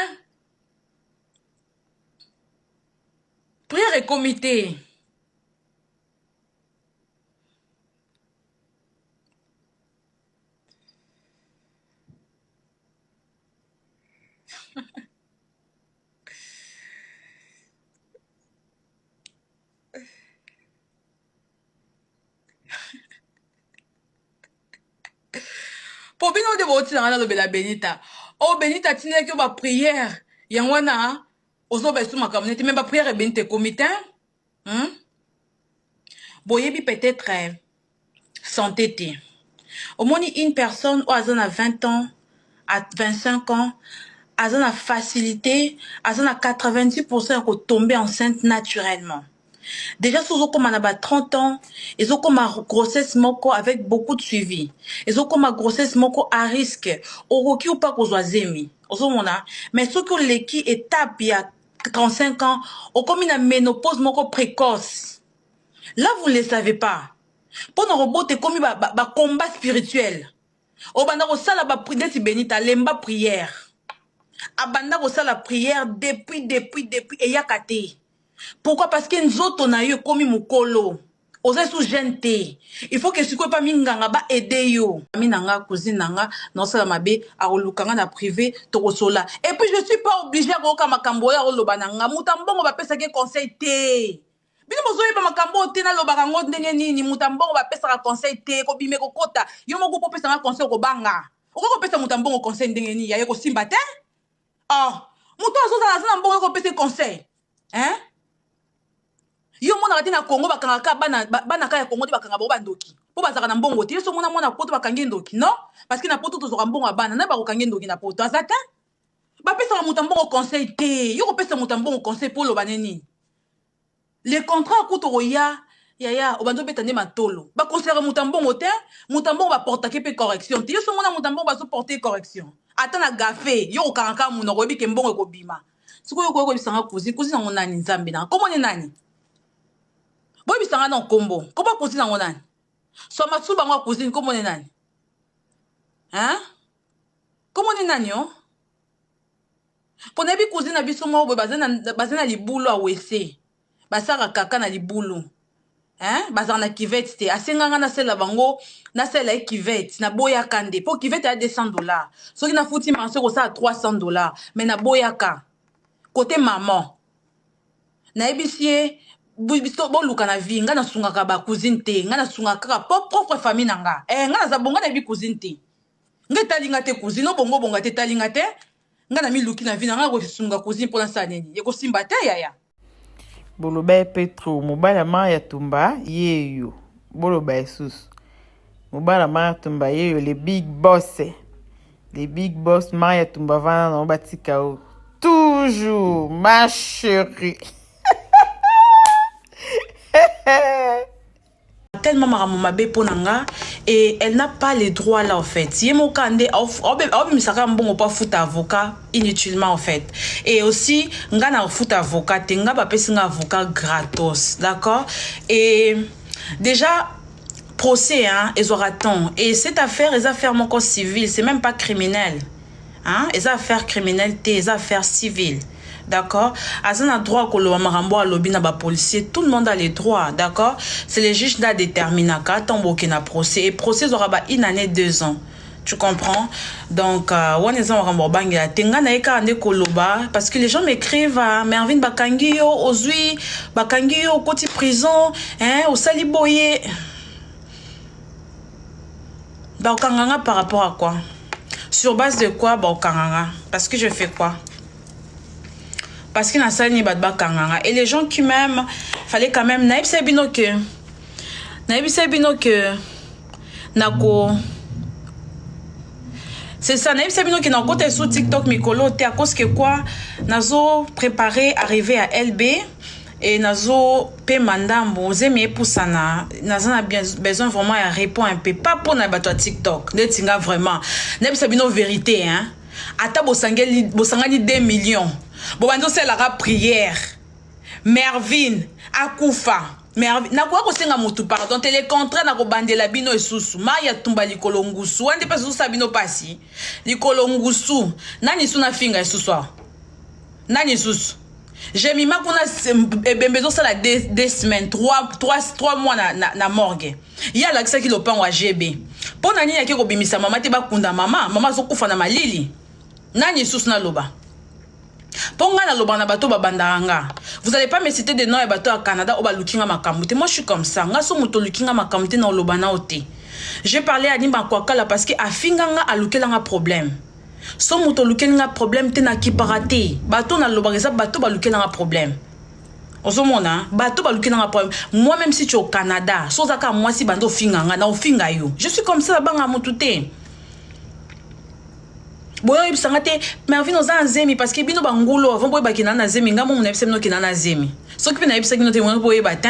prière ekomi te po bino nde botina nga nalobela benita o oh, benita atindelaki yo bapriere yango wana ozoba esu makambo nete me bapriere benita ekomi te hmm? Boyebi peut-etre sante te. Omoni une personne oyo aza na 20 ans à 25 ans aza na facilite aza na 90% ya ko tomber enceinte naturellement. Dejà soki ozokoma na ba 30 ans ezokoma grossesse moko avec beaucoup de suivi. Ezokoma grossesse moko à risque. Okoki ou pas kozwa zemi. Ozomona? Mais soki oleki etape ya. 35 ans okomi na ménopause moko précoce. Là vous ne le savez pas. Mpo na kobota ekomi ba, ba, ba combat spirituel. Obanda kosala ba neti Benita alemba prière. Abanda kosala prière depuis depuis depuis eyaka te. Pourquoi? Parce que nzoto na yo ekomi mokolo. Oza sous jeune te. Il faut que sikoyo pa minganga ba aider yo. Ami na nga, cousine na nga, naosala mabe, akoluka nga na privé, tokosola. Et puis je suis pas obligée ya koyoka makambo oyo akoloba na nga. Moto ya mbongo bapesaki ye conseil te. Bino bozoyeba makambo oyo te, nalobaka yango ndenge nini? Moto ya mbongo bapesaka conseil te, kobima ekokota. Yo moko mpo opesa nga conseil okobanga. Okoki kopesa moto ya mbongo conseil ndenge nini? Yaye kosimba te. Oh, moto azozala aza na mbongo ekopesa ye conseil. Hein? Yo omonaka te na Congo bakangaka kaka bana bana kaka ya Congo nde bakanga bango bandoki mpo bazalaka na mbongo te. Yo soki omona mwana poto bakangi ye ndoki non parce que na poto tozwaka mbongo ya bana nani bakokangi ye ndoki na poto aza te. Bapesaka moto ya mbongo conseil te. Yo kopesa moto ya mbongo conseil mpo oloba ne nini? Le contraire kutu okoya yaya obandi obeta nde matolo. Bakonseyaka moto ya mbongo te. Moto ya mbongo baportake mpe correction te. Yo soki omona moto ya mbongo bazoporte correction ata na gafe yo kokanga kaka monoko oyebi ke mbongo ekobima. Sikoyo okoki koyebisa nga cousine, cousine yango nani nzambe na kombo ne nani? Boyebisa nga na kombo. Kombo ya cousine yango nani? Swa matsuba yango ya cousine kombo ne nani? Hein? Kombo ne nani oh? Po nayebi cousine na biso moko boye baza na baza na libulu ya wese. Basaka kaka na libulu. Hein? Bazaka na cuvette te. Asenga nga nasalela bango, nasalela ye cuvette. Naboyaka nde. Po cuvette ya 200 dollars. Soki nafuti manso ekosala 300 dollars. Mais naboyaka. Côté maman. Nayebisi ye biso boluka na vie nga nasungaka ba cousine te nga nasungaka kaka po propre famille na nga eh, nga naza bonga nayebi cousine te nga etali nga te cousine obongo obonga te etali nga te nga na miluki na vie na nga kosunga cousine mpo nasala nini ekosimba te yaya. Boloba ye pe trop mobali ya Maria Tumba yeyo boloba lisusu mobali ya Maria Tumba yeyo le big boss le big boss Maria Tumba vanda na yo batika yo toujours ma cherie. Tellement makambo mabe mpo na nga et elle n'a pas le droit là en fait. Ye moko nde aobimisaka mbongo mpo afuta avocat inutilement en fait. Et aussi nga na kofuta avocat te, nga bapesi nga avocat gratos, d'accord? Et déjà procès hein, ezwaka temps et cette affaire eza affaire moko civile, c'est même pas criminel hein, eza affaire criminelle te, eza affaire civile. D'accord? Aza na droit koloba makambo alobi na ba policier, tout le monde a les droits, d'accord? C'est le juge nde adeterminaka ntango boke na procès et procès ezwaka ba une année 2 ans. Tu comprends? Donc, wana eza makambo obangela te. Nga na ye kaka nde koloba parce que les gens m'écrivent ah, Mervine bakangi yo, ozwi, bakangi yo, okoti prison, hein, osali boye. Bakokanga nga par rapport à quoi? Sur base de quoi bakokanga nga? Parce que je fais quoi? Parce que nasali nini bato bakanga nga? Et les gens qui m'aiment, fallait quand même nayebisa bino que nayebisa bino que nako c'est ça nayebisa bino ke nakota esu TikTok mikolo te à cause que quoi nazo préparer arriver à LB et nazo pema ndambo zemi epusana naza na besoin vraiment ya repos un peu pas mpona bato ya TikTok neti nga vraiment nayebisa bino vérité hein ata bosangeli bosangani 2 millions bobandi osalelaka prière Mervine akufa Mervine nakoya kosenga motu pardon te le contraire nakobandela bino esusu mai ya tumba likolo ngusu wana nde mpe ezosala bino mpasi likolo ngusu nani su nafinga esusu awa nani susu Jemima kuna ebembe ezosala 2 semaines 3 mois na morgue ye alakisaki lopango ya GB mpo na nini ake kobimisa mama te bakunda mama mama azokufa na malili nani lisusu naloba mpo ngai nalobaka na bato babandaka nga. Vous allez pas me citer des noms ya bato ya Canada oyo baluki nga makambo te. Moi je suis comme ça, nga so moto oluki nga makambo te na oloba nao te. J'ai parlé à Nimba Kwakala parce que afinga nga alukela nga problème. So moto olukeli nga problème te nakipaka te. Bato nalobaka eza bato balukela nga problème. Ozomona bato balukela nga problème. Moi même si tu es au Canada, so oza kaka mwasi banda ofinga nga na ofinga yo. Je suis comme ça, nabanga motu te. Boyo oyebisanga te Mervine oza na zemi parce que bino bangulu avant boyebaki na na zemi nga momo nayebisa bino ke na na zemi. Soki mpe nayebisaki bino te mwana boyeba te.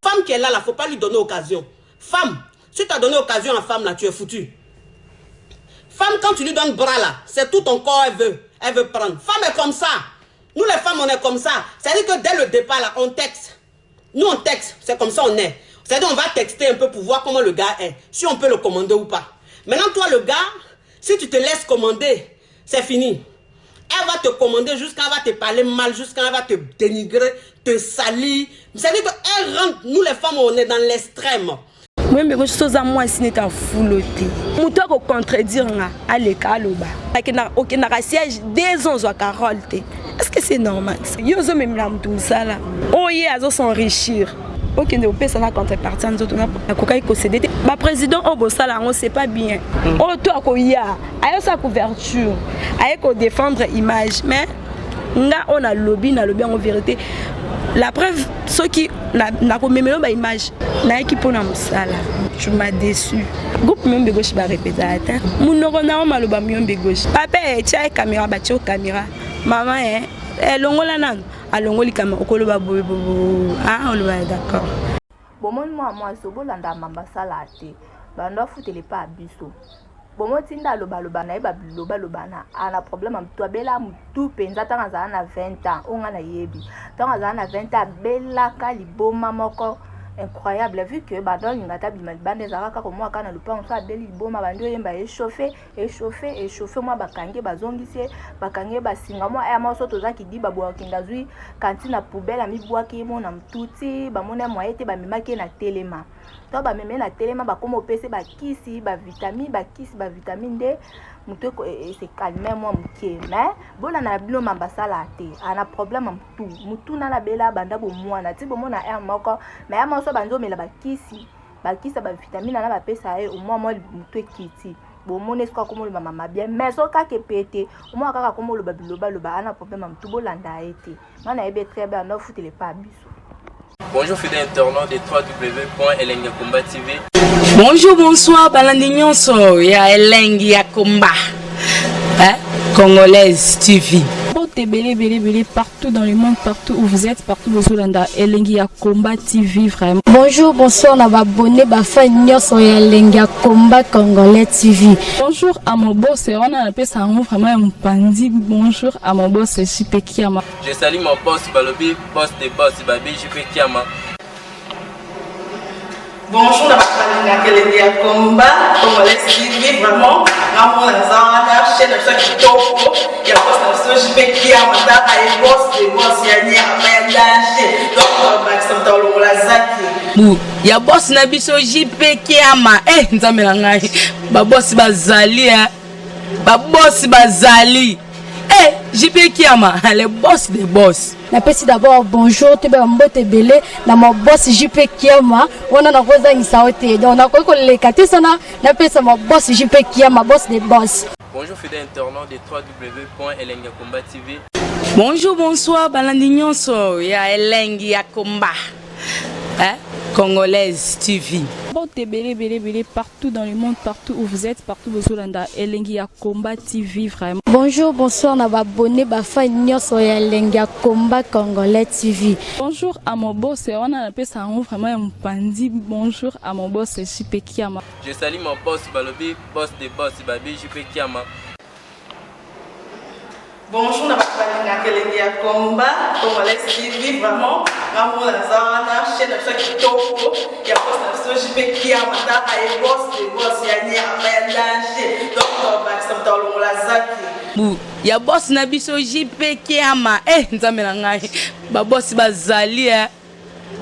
Femme qui est là, là, faut pas lui donner occasion. Femme, si tu as donné occasion à femme là, tu es foutu. Femme, quand tu lui donnes bras là, c'est tout ton corps elle veut. Elle veut prendre. Femme est comme ça. Nous les femmes, on est comme ça. C'est-à-dire que dès le départ, là, on texte. Nous, on texte. C'est comme ça on est. C'est-à-dire on va texter un peu pour voir comment le gars est. Si on peut le commander ou pas. Maintenant, toi, le gars, si tu te laisses commander, c'est fini. Elle va te commander jusqu'à elle va te parler mal, jusqu'à elle va te dénigrer, te salir. C'est-à-dire qu'elle rentre, nous les femmes, on est dans l'extrême. Moyembe gauche soza mwasi neti afulo te moto akocontredire nga aleka aloba okendaka siège deux ans ozwaka role te est ce que c'est normal yo ozomemela moto mosala oyo ye azo s'enrichir okende kopesa na contrepartie ya nzoto nakokaki kosede te baprésident oyo bosala yango c'est pas bien mm. oyo to akoya ayosala couverture aye kodefendre image mais nga oyo nalobi nalobi yango vérité la preuve soki nakomemela yo baimage nayaki mpo na mosala tu m'as déçu groupe miyombe gauche barepetaka te monoko na yo maloba miyombe gauche papa eh, tia ye kamera batie yo kamera mama e eh, longola nanu alongoli kamera okoloba boye boye ah, oloba d'accord Bomoni mwana mwasi oyo bolanda mamba asala te bando afutela epa ya biso bomoni tinda aloba loba na ye ba biloba loba na ana problème ya mutu abela mutu penza ntango azala na 20 ans oyo nga nayebi ntango azala na 20 ans abelaka liboma moko incroyable vu que bando alinga ata bima libanda ezalaka kaka omwa kaka na lopango so abeli liboma bandi oyemba echauffe echauffe echauffe mwa bakangi bazongisi ye bakangi ye basinga mwa aya mwa so toza kidiba boye akende azwi kanti na poubelle amibwaki ye mo na motuti bamoni ya mwaye te bamemaki ye na telema to bamemi ye na telema bakoma opese bakisi bavitamine bakisi bavitamine nde moto ese calme mwa moke mais bolanda na bino mamba asala te ana problème ya motu motu nana abela banda bomwana ti bomona heure moko mais ya moko so banzi omela bakisi bakisa ba vitamine wana bapesa ye omwa mwa motu ekiti bomoni esoki akoma oloba mama bien mais soki kaka epete omwa kaka akoma oloba bilobaloba ana problème ya motu bolanda ye te nga nayebi très bien ando afutela epa biso. Bonjour fidèles internautes de www.elengiyakomba TV. Bonjour, bonsoir, balandi nyonso ya elengi ya komba. Hein? Congolaise TV. Mbote ebele ebele ebele partout dans le monde partout où vous êtes partout bozolanda elengi ya combat TV vraiment. Bonjour, bonsoir na ba abonné ba fan nyonso ya elengi ya combat congolais TV. Bonjour à mon boss wana napesa yango vraiment ya mopanzi bonjour à mon boss JP Kiama. Je salue mon boss balobi boss de boss babi JP Kiama. Bonjour na bato balingaka elengi ya combat congolais TV vraiment nga mona naza wana chaîne na biso ya kitoko ya boss na biso JP Kiama tala ye boss de boss ya nyama ya danger donc bakisa moto alongola zaki bu ya boss na biso JP Kiama eh nzambe na ngai ba boss bazali eh ba boss bazali eh JP Kiama le boss de boss napesi d'abord bonjour toyeba mbote ebele na ma boss jp kiama wana nakozangisa yo te donc nakoki koleka te sana napesa ma boss jp kiama boss de boss Bonjour fidèles internautes de www.elengiyakomba TV. Bonjour, bonsoir, balandi nyonso ya elengi ya komba. Hein? Congolaise TV. Mbote ebele ebele ebele partout dans le monde partout où vous êtes partout bozolanda elengi ya combat TV vraiment. Bonjour, bonsoir na ba abonné ba fan nyonso ya elengi ya combat congolais TV. Bonjour à mon boss wana napesa yango vraiment ya mopanzi bonjour à mon boss JP Kiama. Je salue mon boss balobi boss de boss babi JP Kiama. Bonjour na bato balingaka elengi ya combat congolais TV vraiment nga mona naza wana chaîne na biso ya kitoko ya boss na biso JP Kiama tala ye boss de boss ya nyama ya danger donc bakisa moto alongola zaki bu ya boss na biso JP Kiama eh nzambe na ngai ba boss bazali eh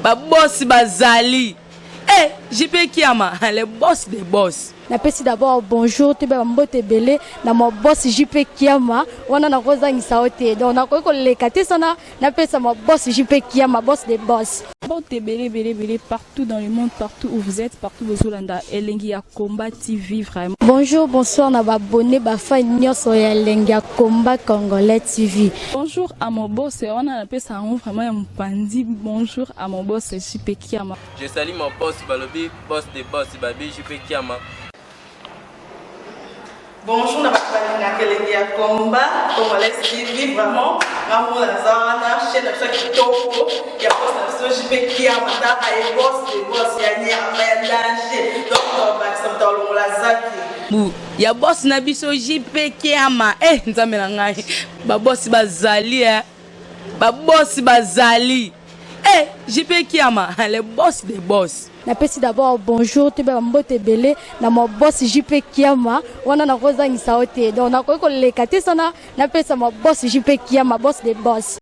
ba boss bazali eh JP Kiama le boss de boss napesi d'abord bonjour toyeba mbote ebele na ma boss jp kiama wana nakozangisa yo te donc nakoki koleka te sana napesa ma boss jp kiama boss de boss Mbote ebele ebele ebele partout dans le monde partout où vous êtes partout bozolanda elengi ya combat TV vraiment. Bonjour, bonsoir na ba abonné ba fan nyonso ya elengi ya combat congolais TV. Bonjour à mon boss wana napesa yango vraiment ya mopanzi bonjour à mon boss JP Kiama. Je salue mon boss balobi boss de boss babi JP Kiama. Bonjour na bato balingaka elengi ya combat congolais TV vraiment nga mona naza wana chaîne na biso ya kitoko ya boss na biso JP Kiama tala ye boss de boss ya nyama ya danger donc bakisa moto alongola zaki bu ya boss na biso JP Kiama eh nzambe na ngai ba boss bazali eh. Babosi bazali. Eh, JP Kiama, le boss des boss. Napesi d'abord bonjour toyeba bambote ebele na ma boss JP Kiama wana nakozangisa yo te donc nakoki koleka te sana napesa ma boss JP Kiama boss des boss.